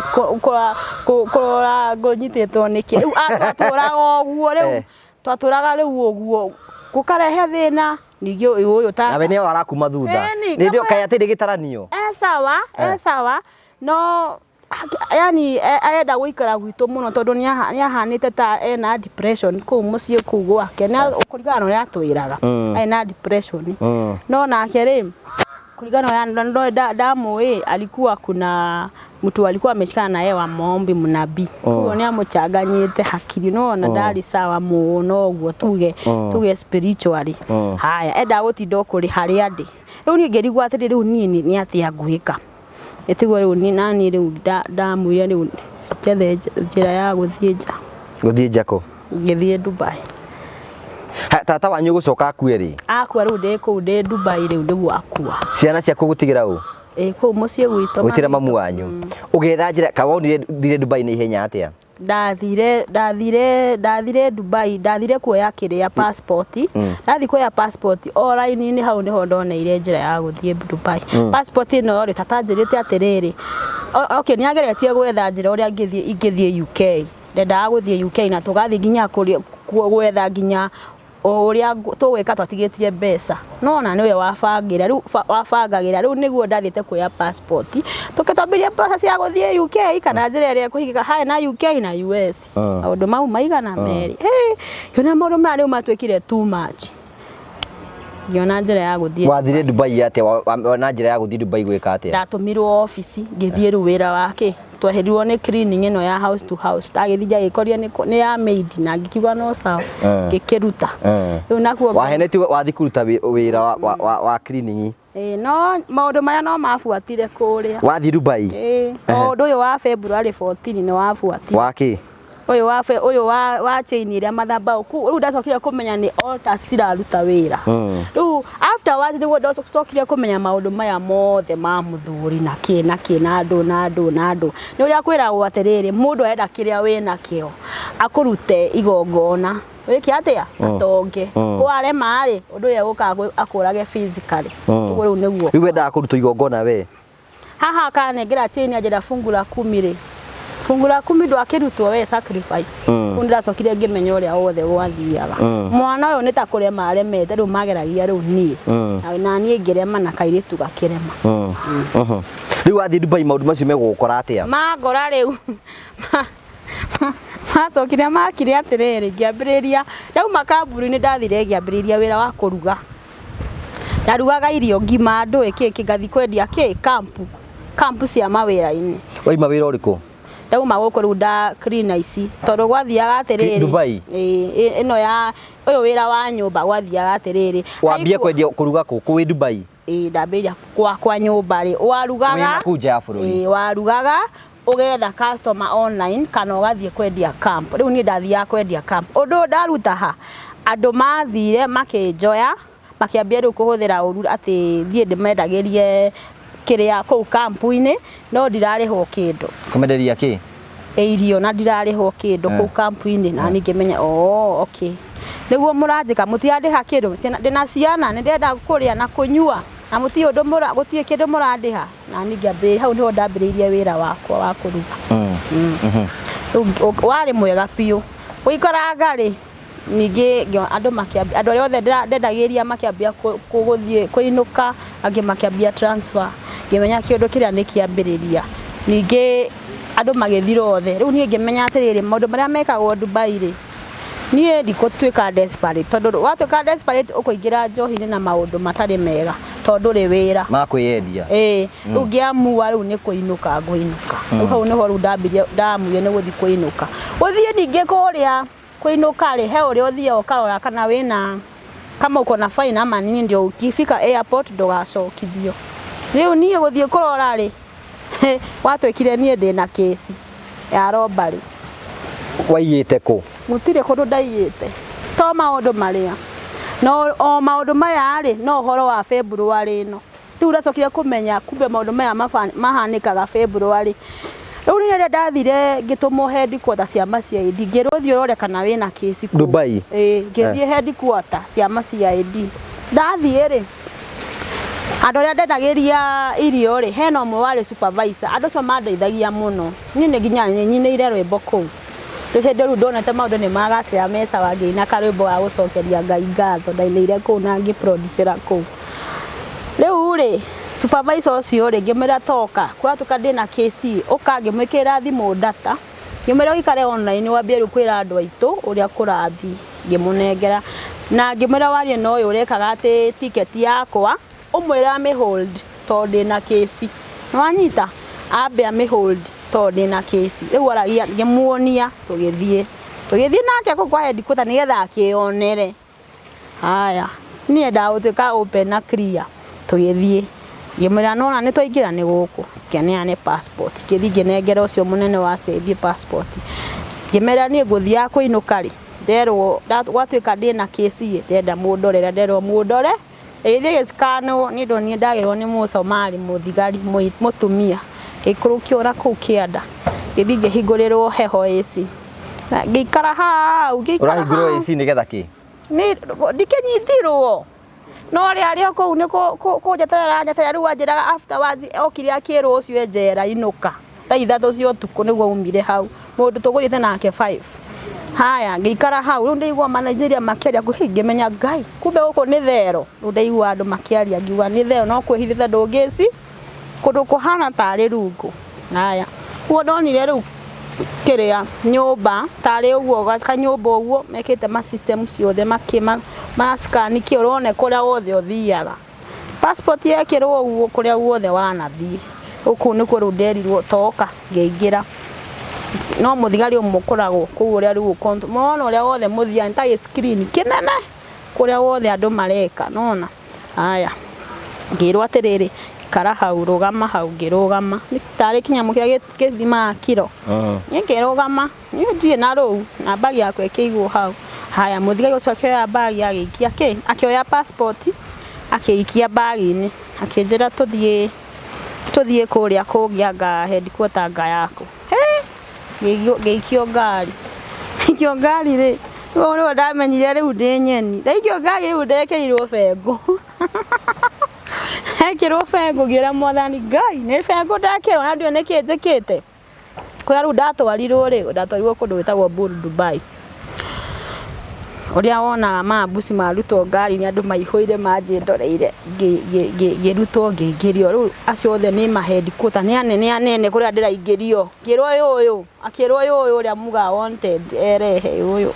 kũrora ngũnyitĩtwo nĩkĩ. Rĩu twatũraga ũguo rĩu, twatũraga rĩu ũguo, gũkarehe thĩna, ningĩ ũyũ tata. Nawe nĩwe arakuma thutha. Ĩni, Nĩ ndio kaĩ atĩrĩ gĩtaranio? Sawa, sawa, no yani arenda gũikara gwitũ mũno tondũ nĩ ahanĩte ta ena depression kũu mũciĩ kũu gwake, na kũringana na ũrĩa atwĩraga, ena depression. No nake rĩ, kũringana na ũrĩa ndamũĩ, alikuwa kuna mtu alikuwa ameshikana na yeye wa maombi mnabii. Koguo nĩ amũchanganyĩte hakiri, no ona ndarĩ sawa mũno ũguo tuge spiritually. Haya, enda gũtinda o kũrĩ harĩa ndĩ. Rĩu niĩ ngĩrigwo atĩrĩ, rĩu niĩ nĩ atĩa ngwĩka? Ĩtiguo rĩu niĩ nani rĩu ndamwĩra rĩu njethe njĩra ya gũthiĩ nja. Gũthiĩ nja kũ? Ngĩthiĩ Dubai. Ha, tata wanyu gũcoka akue rĩ? Akua rĩu ndĩ kũu, ndĩ Dubai rĩu nĩguo akua. Ciana ciaku gũtigĩra ũ? Ĩ, kũu mũciĩ gwitũ. Gũtigĩra mamu wanyu. Ũgĩetha njĩra, ka wonire thire Dubai na ihenya atĩa? Ndathire Dubai, ndathire kuoya kĩrĩa passport. Ndathiĩ kuoya passport, o line-inĩ hau nĩho ndoneire njĩra ya gũthiĩ Dubai. Passport ĩno rĩ, tata anjĩrĩte atĩrĩrĩ, okay, nĩageretie gwetha njĩra ũrĩa ingĩthiĩ UK. Ndendaga gũthiĩ UK na tũgathiĩ nginya gwetha nginya ũrĩa tũgwĩka twatigĩtie mbeca nona nĩwe wabangĩra rĩu wabangagĩra rĩu nĩguo ndathiĩte kuoya passport tũkĩtambĩria process ya gũthiĩ UK kana njĩra ĩrĩa ĩkũhingĩka harĩ na UK na US. Maũndũ mau maigana merĩ. Hey, ngĩona maũndũ maya rĩu matuĩkire too much, ngĩona njĩra ya gũthiĩ. Wathire Dubai atĩa? Na njĩra ya gũthiĩ Dubai gwĩka atĩa? Ndatũmirwo obici ngĩthiĩ rĩu wĩra wake tweherirwo nĩ cleaning ĩno ya house to house, ndagĩthiĩ ngagĩkoria nĩ ya maid na ngĩkiuga no sawa. Ngĩkĩruta. Rĩu nakuo Wahenetio wathi kũruta wĩra wa cleaning. Ĩĩ, no maũndũ maya no mabuatire kũrĩa. Wathiĩ Dubai? Ĩĩ, ũndũ ũyũ wa February 14 nĩ wabuatire. Wa kĩ? Ũyũ wa ũyũ wa chain ĩrĩa mathabaũ rĩu ndacokire kũmenya nĩ altars ciraruta wĩra. Rĩu afterwards nĩguo ndacokire kũmenya maũndũ maya mothe ma mũthuri na kĩ na kĩ na andũ na andũ na andũ. Nĩ ũrĩa kwĩragwo atĩrĩrĩ, mũndũ arenda kĩrĩa wĩ nakĩo akũrute igongona wĩke atĩa atonge. Warema rĩ, ũndũ ũyũ egũka akũrage physically. Ũguo rĩu nĩguo. Rĩu wendaga kũrutwo igongona we? Haha akanengera chain anjĩra fungu la kumi rĩ, fungu la kumi ndwakĩrutwo we sacrifice. Rĩu ndĩracokire ngĩmenya ũrĩa wothe gwathiaga. Mwana ũyũ nĩ ta kũrema aremete, rĩu mageragia rĩu niĩ. Na niĩ ngĩrema na kairĩtu gakĩrema. Rĩu wathiĩ Dubai maũndũ macio megũgũkora atĩa? Mangora rĩu macokire makire atĩrĩrĩ, ngĩambĩrĩria ndauma kambuni-inĩ ndathire ngĩambĩrĩria wĩra wa kũruga. Ndarugaga irio ngima ndũĩ kĩ ngathiĩ kwendia kĩ kampu cia mawĩra-inĩ. Waima wĩra ũrĩkũ? Ndauma gũkũ rĩu nda cleaner ici tondũ gwathiaga atĩrĩrĩ. Dubai? Ĩĩ, ĩno ya ũyũ wĩra wa nyũmba gwathiaga atĩrĩrĩ. Wambia kwendia kũruga kũ? Kũ wĩ Dubai? Ĩĩ, ndambĩrĩria gwakwa nyũmba rĩ, warugaga. Wĩna kũu nja ya bũrũri? Ĩĩ, warugaga ũgetha customer online kana ũgathiĩ kwendia camp. Rĩu niĩ ndathiaga kwendia camp. Ũndũ ũyũ ndaruta ha? Andũ mathire makĩnjoya makĩambia rĩu kũhũthĩra ũru atĩ thiĩ ndĩmendagĩrie kĩrĩa kũu kampu-inĩ no ndirarĩhwo kĩndũ. Kũmenderia kĩ? Irio na ndirarĩhwo kĩndũ kũu kampu-inĩ na niĩ ngĩmenya oh okay nĩguo mũranjĩka mũtirandĩha kĩndũ. Ndĩna ciana nĩ ndĩrenda kũrĩa na kũnyua na mũtirĩ ũndũ gũtirĩ kĩndũ mũrandĩha na niĩ ngĩambĩrĩria hau nĩho ndambĩrĩirie wĩra wakwa wa kũruga. Rĩu warĩ mwega biũ gũikaranga rĩ, ningĩ andũ makĩambia, andũ arĩa othe ndendagĩria makĩambia gũthiĩ kũinũka, angĩ makĩambia transfer, ngĩmenya kĩũndũ kĩrĩa nĩ kĩambĩrĩria. Ningĩ andũ magĩthira othe. Rĩu niĩ ngĩmenya atĩrĩrĩ, maũndũ marĩa mekagwo Dubai rĩ, niĩ ndikũtuĩka desperate, tondũ watuĩka desperate ũkũingĩra njohi-inĩ na maũndũ matarĩ mega tondũ ndũrĩ wĩra. Ma kwĩyendia. Ĩĩ, rĩu ngĩamua rĩu nĩ kũinũka ngũinũka. Rĩu hau nĩho rĩu ndambirie ndamuire nĩ gũthiĩ kũinũka. Gũthiĩ ningĩ kũrĩa kũinũka rĩ, he ũrĩa ũthiaga ũkarora kana wĩna kama uko na fine ama nini, ndio ukifika airport ndũgacokithio. Rĩu niĩ gũthiĩ kũrora rĩ, gwatuĩkire niĩ ndĩna kĩci ya robbery. Waiyĩte kũ? Gũtirĩ kũndũ ndaiyĩte to maũndũ marĩa no o maũndũ maya rĩ, no ũhoro wa February ĩno rĩu ndacokire kũmenya kumbe maũndũ maya mahanĩkaga February. Rĩu rĩrĩa ndathire ngĩtũmwo headquarter cia ma-CID, ngĩrwo thiĩ ũrore kana wĩna kĩci kũu. Dubai? Ĩĩ, ngĩthiĩ headquarter cia ma-CID. Ndathiĩ rĩ, andũ arĩa ndendagĩria irio rĩ, hena ũmwe warĩ supervisor, andũ acio mandeithagia mũno. Niĩ nĩ nginya nyinĩire rwĩmbo kũu. Rĩu hĩndĩ rĩu ndonete maũndũ nĩ magacĩra me sawa, ngĩina karwĩmbo ga gũcokeria Ngai ngatho, ndainĩire kũu na ngĩ-producera kũu. Rĩu rĩ, supervisor ũcio rĩ, ngĩmwĩra toka, kũratuĩka ndĩna kĩci, ũka, ngĩmwĩkĩrĩra thimũ data, ngĩmwĩra ũikare online wambie rĩu kwĩra andũ aitũ ũrĩa kũrathiĩ, ngĩmũnengera na ngĩmwĩra warie na ũyũ ũrekaga atĩ ticket yakwa ũmwĩre amĩ hold tondũ ndĩna kĩci. Nĩwanyita? Ambe amĩ hold tondũ ndĩna kĩci. Rĩu aragia, ngĩmuonia tũgĩthiĩ. Tũgĩthiĩ nake kũu kwa headquarter nĩgetha akĩyonere. Haya, niĩ nyendaga gũtuĩka open na clear. Tũgĩthiĩ. Ngĩmwĩra nĩwona nĩ twaingĩra nĩ gũkũ. Ngĩneane passport. Ngĩthiĩ ngĩnengera ũcio mũnene wa CID passport. Ngĩmera niĩ ngũthiaga kũinũka rĩ, nderwo gwatuĩka ndĩna kĩci ĩ, ndĩrenda mũndorere, nderwo mũndore, ĩgĩthiĩ ĩgĩscanwo, niĩ ndonire ndagĩrwo nĩ mũcomari mũthigari mũtumia. Ngĩikũrũkio na kũu kĩanda. Ngĩthiĩ ngĩhingũrĩrwo heho AC. Na ngĩikara hau, ngĩikara Ũrahingũrĩrwo hau. AC nĩgetha kĩ? Nĩ ndikĩnyitirwo. No ũrĩa arĩ o kũu nĩ kũnjeterera njeterera, rĩu anjĩraga afterwards okire akĩrwo ũcio e njera inũka. Thaa 3 cia ũtukũ nĩguo aumire hau. Mũndũ tũgũthiĩte nake 5. Haya, ngĩikara hau, rĩu ndaigua ma Nigeria makĩaria ngũhi ngĩmenya Ngai, kumbe gũkũ nĩ thero. Rĩu ndaigua andũ makĩaria ngiuga nĩ thero no kwĩhithĩte ndũngĩci kũndũ kũhana tarĩ rungu. Haya, ũguo ndonire rĩu kĩrĩa nyũmba tarĩ ũguo kanyũmba ũguo mekĩte ma system ciothe makĩ mara scan kĩ ũrone kũrĩa wothe ũthiaga. Passport yekĩrwo ũguo kũrĩa guothe wanathiĩ. Rĩu kũu nĩkuo rĩu nderirwo toka ngĩingĩra. No mũthigari ũmwe ũkoragwo kũu ũrĩa rĩu mũrona ũrĩa wothe mũthiaga nĩ ta gĩ screen kĩnene kũrĩa wothe andũ mareka nĩwona. Haya, ngĩrwo atĩrĩrĩ, ikara hau, rũgama hau, ngĩrũgama. Nĩ tarĩ kĩnyamũ kĩrĩa gĩthimaga kiro. Niĩ ngĩrũgama, niĩ ndirĩ na rũu, na bag yakwa ĩkĩigwo hau. Haya, mũthigari ũcio akĩoya bag agĩikia kĩ, akĩoya passport akĩikia bag-inĩ, akĩnjĩra tũthiĩ tũthiĩ kũrĩa kũngĩ anga headquarter anga yaku. Hĩ! Ngĩikio ngari. Ndaikio ngari rĩ, rĩu nĩguo ndamenyire rĩu ndĩ nyeni. Ndaikio ngari rĩu ndekĩrirwo bengũ. Ndekĩrwo bengũ ngĩra mwathani Ngai nĩ bengũ ndekĩrwo na ndiũĩ nĩkĩ njĩkĩte. Kũrĩa rĩu ndatwarirwo rĩ, ndatwarirwo kũndũ gwĩtagwo Buru Dubai. Ũrĩa wonaga maambuci marutwo ngari-inĩ andũ maihũire manjĩndoreire ngĩrutwo ngĩingĩrio. Rĩu acio othe nĩ ma headquarter nĩ anene anene kũrĩa ndĩraingĩrio. Ngĩrwo ũyũ ũyũ, akĩrwo ũyũ ũyũ ũrĩa mugaga wanted erehe ũyũ.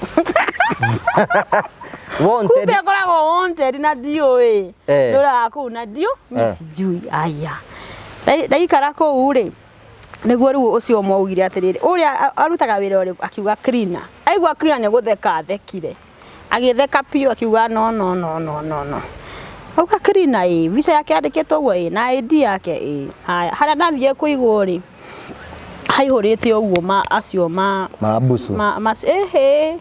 Wanted. Kumbe akoragwo wanted na ndiũĩ. Ndũraga kũu na ndiũ, mi sijui. Aya. Ndaikara kũu rĩ, nĩguo rĩu ũcio ũmwe augire atĩrĩrĩ, ũrĩa arutaga wĩra ũrĩkũ? Akiuga cleaner. Aigua cleaner nĩ gũtheka athekire. Agĩtheka biũ akiuga no no no no no no. Auga cleaner ĩ, visa yake yandĩkĩtwo ũguo ĩ, na ID yake ĩ. Haya, harĩa ndathire kũigwo rĩ, haihũrĩte ũguo ma acio ma Maambucu. ma, ma ĩhĩ.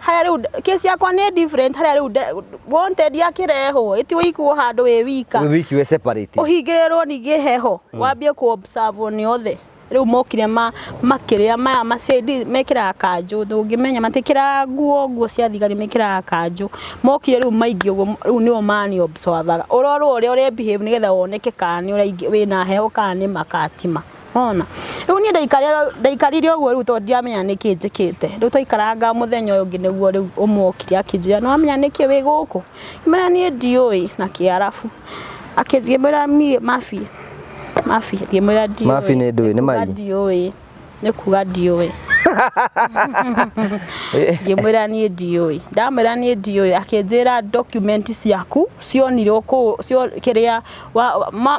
Harĩa rĩu kesi yakwa nĩ different, harĩa rĩu wanted yakĩrehwo ĩtigũikwo handũ wĩ wika. Wĩ wiki wĩ separate. Ũhingĩrĩrwo ningĩ heho, wambie kũ observe nĩ othe. Rĩu mokire ma makĩrĩa maya ma CID mekĩraga kanjũ, ndũngĩmenya matiĩkĩraga nguo nguo cia thigari mekĩraga kanjũ. Mokire rĩu maingĩ ũguo rĩu nĩo mani observe aga. Ũrorwo ũrĩa ũre behave nĩgetha woneke kana nĩ wĩna heho kana nĩ makatima. Wona? Rĩu niĩ ndaikarire ũguo rĩu tondũ ndiramenya nĩkĩ njĩkĩte. Rĩu twaikaranga mũthenya ũyũ ũngĩ nĩguo rĩu ũmwe okire akĩnjĩra nĩ wamenya nĩkĩ wĩ gũkũ? Ngĩmwĩra niĩ ndiũĩ na kĩarabu. Ngĩmwĩra niĩ mabi, mabi, ngĩmwĩra ndiũĩ. Mabi nĩ ndũĩ, nĩ mai? Ndiũĩ, nĩ kuga ndiũĩ. Ngĩmwĩra niĩ ndiũĩ. Ndamwĩra niĩ ndiũĩ, akĩnjĩra document ciaku cionirwo kũu, kĩrĩa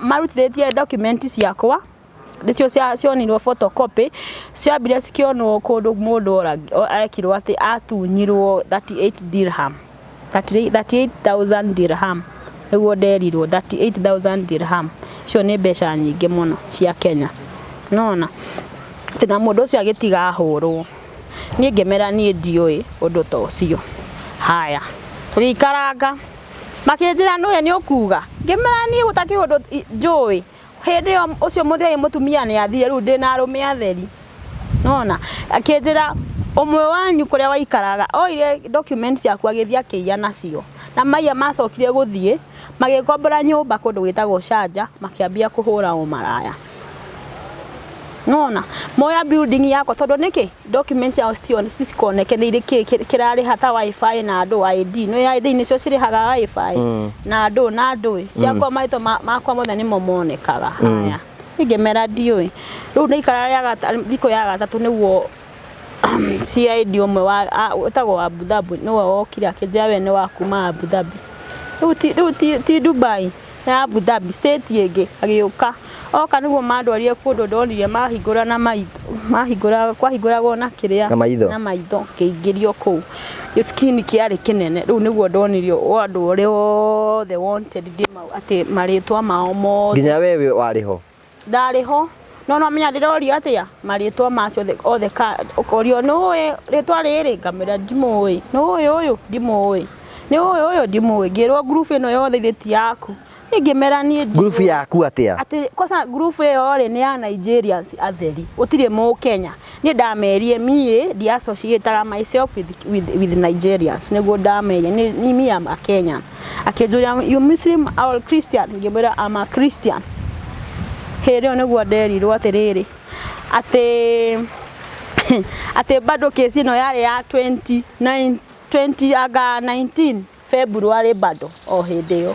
marutithĩtie document ciakwa, nĩcio cionirwo photocopy, ciambire cikĩonwo kũndũ mũndũ ekirwo atĩ atunyirwo 38 dirham, 38,000 dirham, nĩguo nderirwo 38,000 dirham, icio nĩ mbeca nyingĩ mũno cia Kenya. Nĩwona? Atĩ na mũndũ ũcio agĩtiga ahũrwo. Niĩ ngĩmera niĩ ndiũĩ ũndũ ta ũcio. Haya, tũgĩikaranga, makĩnjĩra nĩwe nĩ ũkuga? Ngĩmera niĩ gũtakĩrĩ ũndũ njũĩ. Hĩndĩ ĩyo ũcio mũthei mũtumia nĩ athire rĩu ndĩna arũme atheri. Nĩwona? Akĩnjĩra ũmwe wanyu kũrĩa waikaraga oire documents ciaku agĩthiĩ akĩiya nacio. Na maiya macokire gũthiĩ, magĩkombora nyũmba kũndũ gwĩtagwo Sharjah, makĩambia kũhũra ũmaraya. Nĩwona? Moya building yakwa tondũ nĩkĩ? Documents ciao citikoneke nĩ irĩ kĩ kĩrarĩha ta wifi na andũ ID. Nĩ ID nĩcio cirĩhaga wifi na andũ na andũ. Ciakwa marĩtwa makwa mothe nĩmo monekaga. Haya. Niĩ ngĩmera ndiũĩ. Rĩu ndaikara rĩa thikũ ya gatatũ nĩguo CID ũmwe wa wĩtagwo Abu Dhabi nĩwe wokire akĩnjĩra we nĩ wa kuma Abu Dhabi. Rĩu ti Dubai, nĩ Abu Dhabi, state ĩngĩ, agĩũka. Oka nĩguo mandwarire kũndũ ndonire mahingũra na maitho, mahingũra kwahingũragwo na kĩrĩa Na maitho. na maitho ngĩingĩrio kũu. Gĩskini kĩarĩ kĩnene, rĩu nĩguo ndonirio andũ arĩa othe wanted atĩ marĩtwa mao mothe. Nginya we warĩ ho? Ndarĩ ho. No no menya ndĩrorio atĩa marĩtwa macio othe ũkorio nĩ ũĩ rĩtwa rĩrĩ ngamwĩra ndimũĩ, nĩ ũĩ ũyũ ndimũĩ, nĩ ũĩ ũyũ ndimũĩ, ngĩrwo ngurubu ĩno yothe ithe ti yaku. Niĩ ngĩmera niĩ ndiũĩ. Ngurubu yaku atĩa? Atĩ kwanza ngurubu ĩyo rĩ nĩ ya Nigerians atheri, gũtirĩ mũkenya. Niĩ ndamerire niĩ ndi associate myself with Nigerians nĩguo ndamerire ni me am a Kenyan. Akĩnjũria you Muslim or Christian? Ngĩmwĩra I'm a Christian. Hĩndĩ ĩyo nĩguo nderirwo atĩrĩrĩ atĩ Atĩ bado kesi ĩno yarĩ ya 29 20 anga 19 February, bado o hĩndĩ ĩyo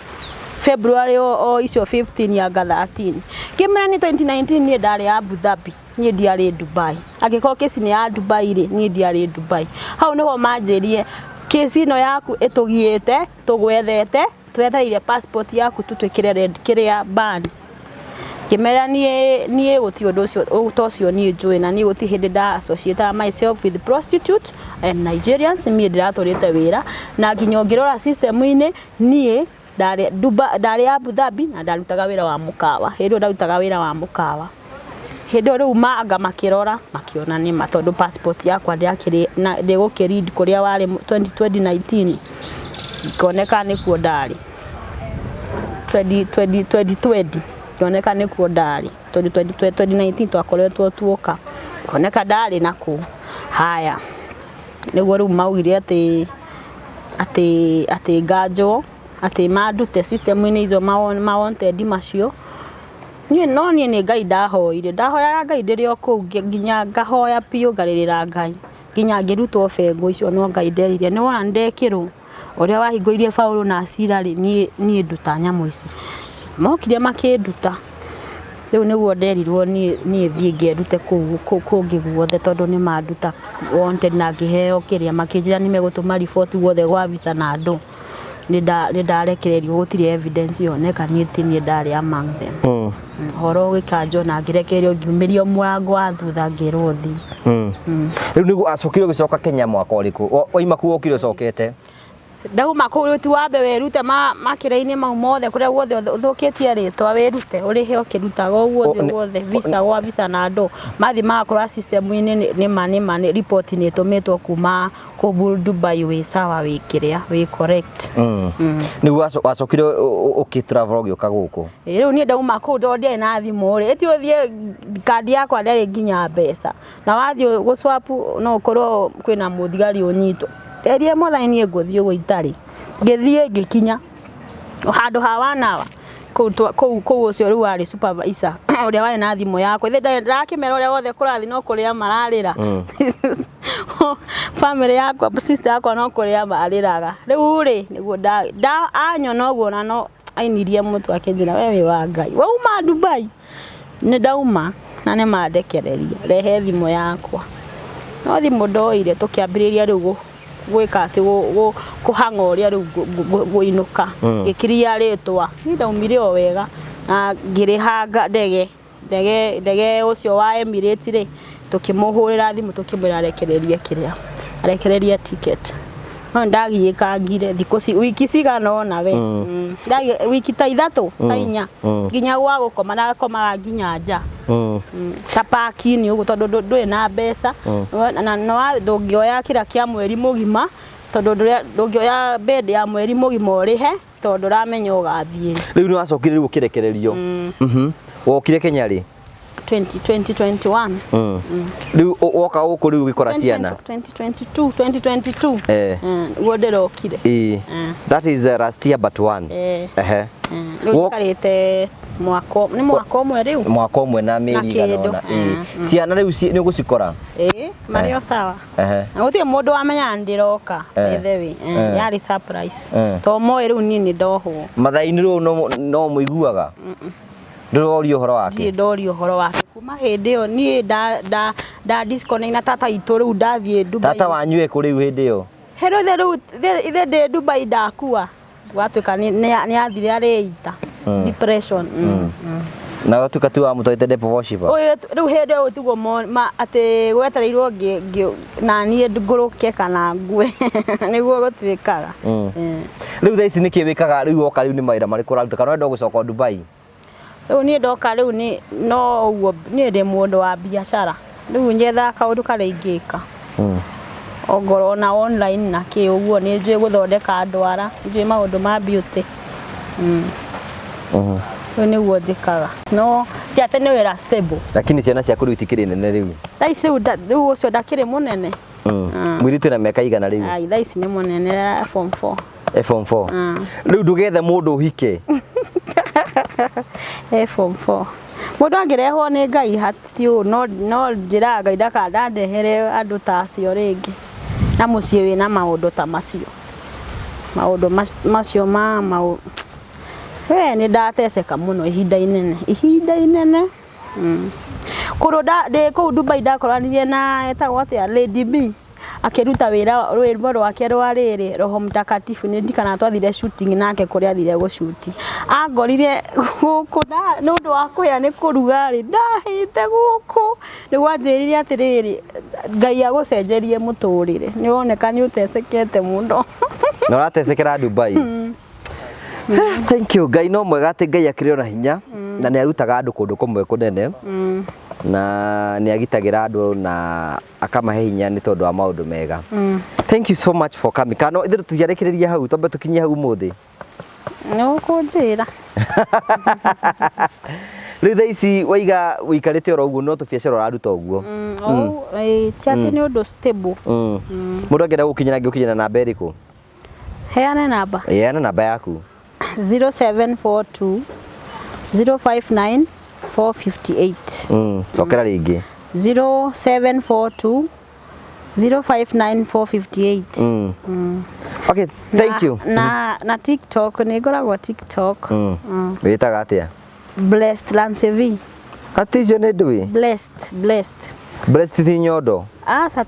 February o icio 15 anga 13. Ngĩmenya nĩ 2019 niĩ ndarĩ Abu Dhabi, niĩ ndiarĩ Dubai. Angĩkorwo kesi nĩ ya Dubai rĩ, niĩ ndiarĩ Dubai. Hau nĩho manjĩrie kesi ĩno yaku ĩtũgiĩte, tũgwethete, twetereire passport yaku tũtwĩkĩre red kĩrĩa ban. Ngĩmera niĩ gũtirĩ ũndũ ũcio ta ũcio niĩ njũĩ, na niĩ gũtirĩ hĩndĩ nda associate myself with prostitute and Nigerians. Niĩ ndĩratũrĩte wĩra na nginya ũngĩrora system-inĩ, niĩ ndarĩ Dubai, ndarĩ Abu Dhabi na ndarutaga wĩra wa mũkawa. Hĩndĩ ĩyo ndarutaga wĩra wa mũkawa hĩndĩ ĩyo. Rĩu manga makĩrora makĩona nĩma, tondũ passport yakwa ndĩakĩrĩ na ndĩgũkĩread kũrĩa warĩ 2019, ngĩoneka nĩkuo ndarĩ 20 20 2020, ngĩoneka nĩkuo ndarĩ tondũ 2019 twakoretwo tuoka, ngĩoneka ndarĩ na kũu. Haya, nĩguo rĩu maugire atĩ nganjwo, atĩ mandute system-inĩ icio ma wanted macio. Niĩ no niĩ nĩ Ngai ndahoire, ndahoyaga Ngai ndĩrĩ o kũu, nginya ngahoya biũ, ngarĩrĩra Ngai nginya ngĩrutwo bengo icio. No Ngai nderire, nĩ wona nĩndekĩrwo ũrĩa wahingũirie Paulo na Sila rĩ, niĩ nduta nyamũ ici. Mokire makĩnduta. Rĩu nĩguo nderirwo niĩ thiĩ ngerute kũu kũngĩ guothe, tondũ nĩ manduta wanted na ngĩheo kĩrĩa, makĩnjĩra nĩ megũtũma riboti guothe gwa visa na andũ nĩ ndarekererio, gũtirĩ evidence yoneka niĩ ti niĩ ndarĩ among them. Ũhoro ũgĩkanjwo na ngĩrekererio, ngiumĩrio mũrango wa thutha, ngĩrwo thiĩ. Rĩu nĩguo acokire ũgĩcoka Kenya mwaka ũrĩkũ? Waima kũu ũkire ũcokete? Ndauma kũu rĩu ti wambe wĩrute makĩra-inĩ mau mothe kũrĩa guothe ũthũkĩtie rĩtwa, wĩrute ũrĩhe ũkĩrutaga ũguo ũthiĩ guothe visa gwa visa, na andũ mathiĩ magakorwo system-inĩ nĩma nĩ report nĩ ĩtũmĩtwo kuma kũu Dubai, wĩ sawa, wĩ kĩrĩa, wĩ correct. Nĩguo wacokire ũkĩ travel ũgĩũka gũkũ? Rĩu niĩ ndauma kũu, tondũ ndiarĩ na thimũ rĩ, ĩti ũthiĩ kandi yakwa ndĩarĩ nginya mbeca, na wathiĩ gũ swap no ũkorwo kwĩna mũthigari ũnyitwo. Nderire Mwathani niĩ ngũthiĩ ũguo itarĩ. Ngĩthiĩ ngĩkinya handũ ha 1 hour kũu ũcio rĩu warĩ supervisor ũrĩa warĩ na thimũ yakwa, ithe ndakĩmera ũrĩa wothe kũrathiĩ, no kũrĩa mararĩra family yakwa, sister yakwa, no kũrĩa marĩraga. Rĩu rĩ, nĩguo nda anyona ũguo na no ainirie mũtwe akĩnjĩra, "We wĩ wa Ngai, wauma Dubai?" Nĩ ndauma na nĩ mandekereria, rehe thimũ yakwa. No thimũ ndoire, tũkĩambĩrĩria rĩu gwĩka atĩ kũhang'a ũrĩa rĩu ngũinũka, ngĩkiria rĩtwa. Niĩ ndaumire o wega na ngĩrĩha ndege ũcio wa Emirates rĩ, tũkĩmũhũrĩra thimũ tũkĩmwĩra arekererie kĩrĩa, arekererie ticket. No ndagiĩkangire thikũ wiki cigana ũna we. Wiki ta 3 ta 4, nginya gwa gũkoma ndakomaga nginya nja, ta park-inĩ ũguo, tondũ ndũrĩ na mbeca na ndũngĩoya kĩrĩa kĩa mweri mũgima, tondũ ndũngĩoya bed ya mweri mũgima ũrĩhe, tondũ ndũramenya ũgathiĩ. Rĩu nĩ wacokire rĩu ũkĩrekererio. Wokire Kenya rĩ? 2021. Rĩu woka gũkũ rĩu ũgĩkora ciana? 2022, 2022. Nĩguo ndĩrokire. Ĩĩ. That is last year but one. Ehe. Rĩu njikarĩte mwaka, nĩ mwaka ũmwe rĩu. Mwaka ũmwe na mĩeri igana kĩndũ. ũna. Ĩĩ. Ciana rĩu nĩ ũgũcikora? Ĩĩ, marĩ o sawa. Na gũtirĩ mũndũ wamenyaga nĩndĩroka. By the way, yarĩ surprise, to moĩ rĩu niĩ nĩ ndohwo. Mathaa-inĩ rĩu no mũiguaga? Ndũrorio ũhoro wake? Ndirĩ ndorio ũhoro wake kuma hĩndĩ ĩyo niĩ nda disconnect na tata itũ. Rĩu ndathiĩ Dubai. Tata wanyu ĩ kũ rĩu hĩndĩ ĩyo? Hĩndĩ ĩyo rĩu ithe ndĩ Dubai ndakua, gwatuĩka nĩ athire arĩita depression. Na gatuĩka tu wamũtwarĩte Devil Worshipper? Ũyũ rĩu hĩndĩ ĩyo tiguo atĩ gwetereirwo na niĩ ngũrũke kana ngue, nĩguo gũtuĩkaga. Rĩu thaa ici nĩkĩ wĩkaga rĩu woka? Rĩu nĩ mawĩra marĩkũ ũraruta, kana ũrenda gũcoka o Dubai? Rĩu niĩ ndoka rĩu nĩ no ũguo, niĩ ndĩ mũndũ wa biacara. Rĩu nyethaga kaũndũ karĩa ingĩka, ongorwo na online na kĩ ũguo. Nĩ njũĩ gũthondeka ndwara, njũĩ maũndũ ma beauty. Rĩu nĩguo njĩkaga, no ti atĩ nĩ wĩra stable. Lakini ciana ciaku rĩu itikĩrĩ nene rĩu? Thaa ici rĩu rĩu ũcio ndakĩrĩ mũnene. Mũirĩtu ena mĩaka igana rĩu? Ai, thaa ici nĩ mũnene, form 4. Form 4. Rĩu ndũgethe mũndũ ũhike? Form 4. Mũndũ angĩrehwo nĩ Ngai hati ũũ, no no njĩraga Ngai ndakandandehere andũ ta acio rĩngĩ na mũciĩ wĩna maũndũ ta macio, maũndũ macio ma mau. We nĩ ndateceka mũno ihinda inene, ihinda inene. Kũndũ ndĩ kũu Dubai ndakoranire na etagwo atĩa, Lady B, akĩruta wĩra rwĩmbo rwake rwa rĩrĩ, Roho Mtakatifu. Nĩ ndikana twathire shooting nake kũrĩa athire gũcuti, angorire gũkũ nĩ ũndũ wa kũhĩa nĩ kũruga rĩ, ndahĩte gũkũ nĩguo anjĩrire atĩrĩrĩ, Ngai agũcenjerie mũtũrĩre, nĩ woneka nĩ ũtecekete mũno. Na ũratecekera Dubai. Thank you. Ngai no mwega, atĩ Ngai akĩrĩ ona hinya na nĩ arutaga andũ kũndũ kũmwe kũnene na nĩ agitagĩra andũ na akamahe hinya nĩ tondũ wa maũndũ mega. Thank you so much for coming. Kana ithuĩ tũtiarĩkĩrĩria hau, twambe tũkinyie hau ũmũthĩ. Nĩ ũkũnjĩra. Rĩu thaa ici waiga ũikarĩte oro ũguo, no tũbiacara ũraruta ũguo? Oh, ti atĩ nĩ ũndũ stable. Mũndũ angĩenda gũkinyĩra, angĩgũkinyĩra namba ĩrĩkũ? Heane namba. Ĩana namba yaku. 0742 059 458. Cokera rĩngĩ. 0742 059 458. Okay, thank you. Na TikTok, nĩ ngoragwo TikTok. Wĩtaga atĩa? Blessed Lance V. Atĩ icio nĩ ndũĩ? Blessed, blessed. Blessed ti nyondo? Aca,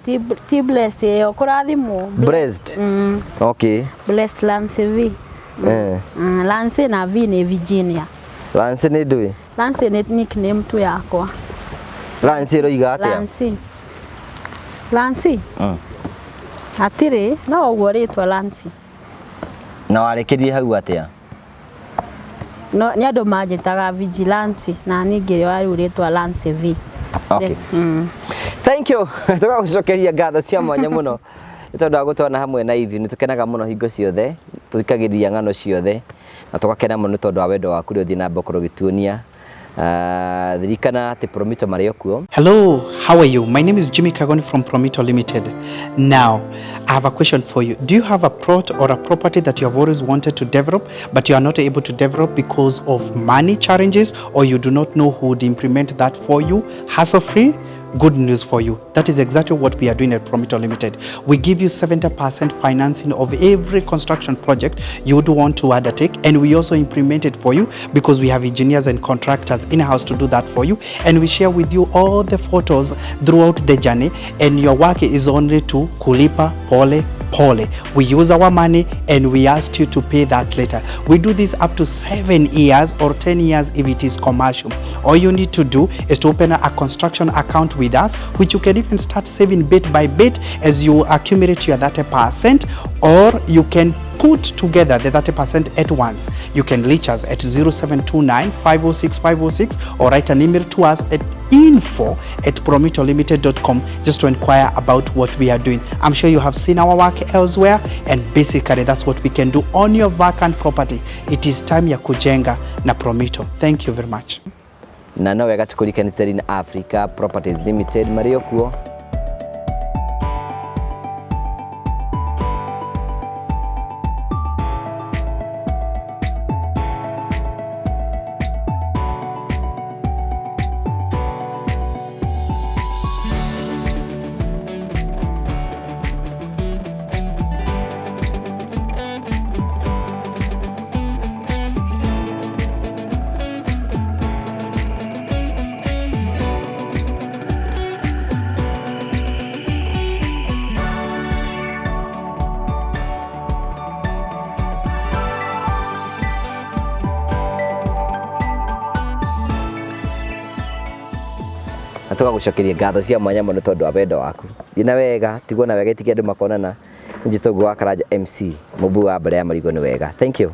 ti blessed ĩyo kũrathimwo. Blessed. Okay. Blessed Lance V. Lance na V nĩ Virginia. Lance nĩ ndũĩ? Lance nĩ nickname tu yakwa. Lance ĩroiga atĩa? Lance. Lance? Hatirĩ, no ũguo rĩtwa Lance. Na warĩkĩrie hau atĩa? No nĩ andũ manjĩtaga Vigilance na niĩ ngĩrĩoya rĩu rĩtwa Lance V. Okay. Thank you. Tũgagũcokeria ngatho cia mwanya mũno nĩ tondũ wa gũtwana hamwe na ithuĩ. Nĩ tũkenaga mũno hingo ciothe, tũthikagĩrĩria ng'ano ciothe na tũgakena mũno nĩ tondũ wa wendo waku ũrĩa ũthiĩ na mbere gũkorwo ũgĩtuonia. Ririkana atĩ Promito marĩ o kuo. Hello, how are you? My name is Jimmy Kagoni from Promito Limited. Now, I have a question for you. Do you have a plot or a property that you have always wanted to develop, but you are not able to develop because of money challenges, or you do not know who would implement that for you hassle-free? Good news for you. That is exactly what we are doing at Promito Limited. We give you 70% financing of every construction project you would want to undertake, and we also implement it for you because we have engineers and contractors in-house to do that for you, and we share with you all the photos throughout the journey, and your work is only to kulipa pole pole. We use our money and we ask you to pay that later. We do this up to 7 years or 10 years if it is commercial. All you need to do is to open a construction account with us, which you can even start saving bit by bit as you accumulate your 30%, or you can put together the 30% at once. You can reach us at 0729 506 506 or write an email to us at info@promitolimited.com just to inquire about what we are doing. I'm sure you have seen our work elsewhere, and basically that's what we can do on your vacant property. It is time ya kujenga na Promito. Thank you very much. Na no wega tũkũririkanie na Africa Properties Limited marĩ o kuo. Na tũgagũcokeria ngatho cia mwanya mũno tondũ wa wendo waku. Thiĩ na wega, tigwo na wega, itikia andũ makonana. Njĩtagwo wa Karanja MC, mũmbu wa mbere ya marigũ nĩ wega. Thank you.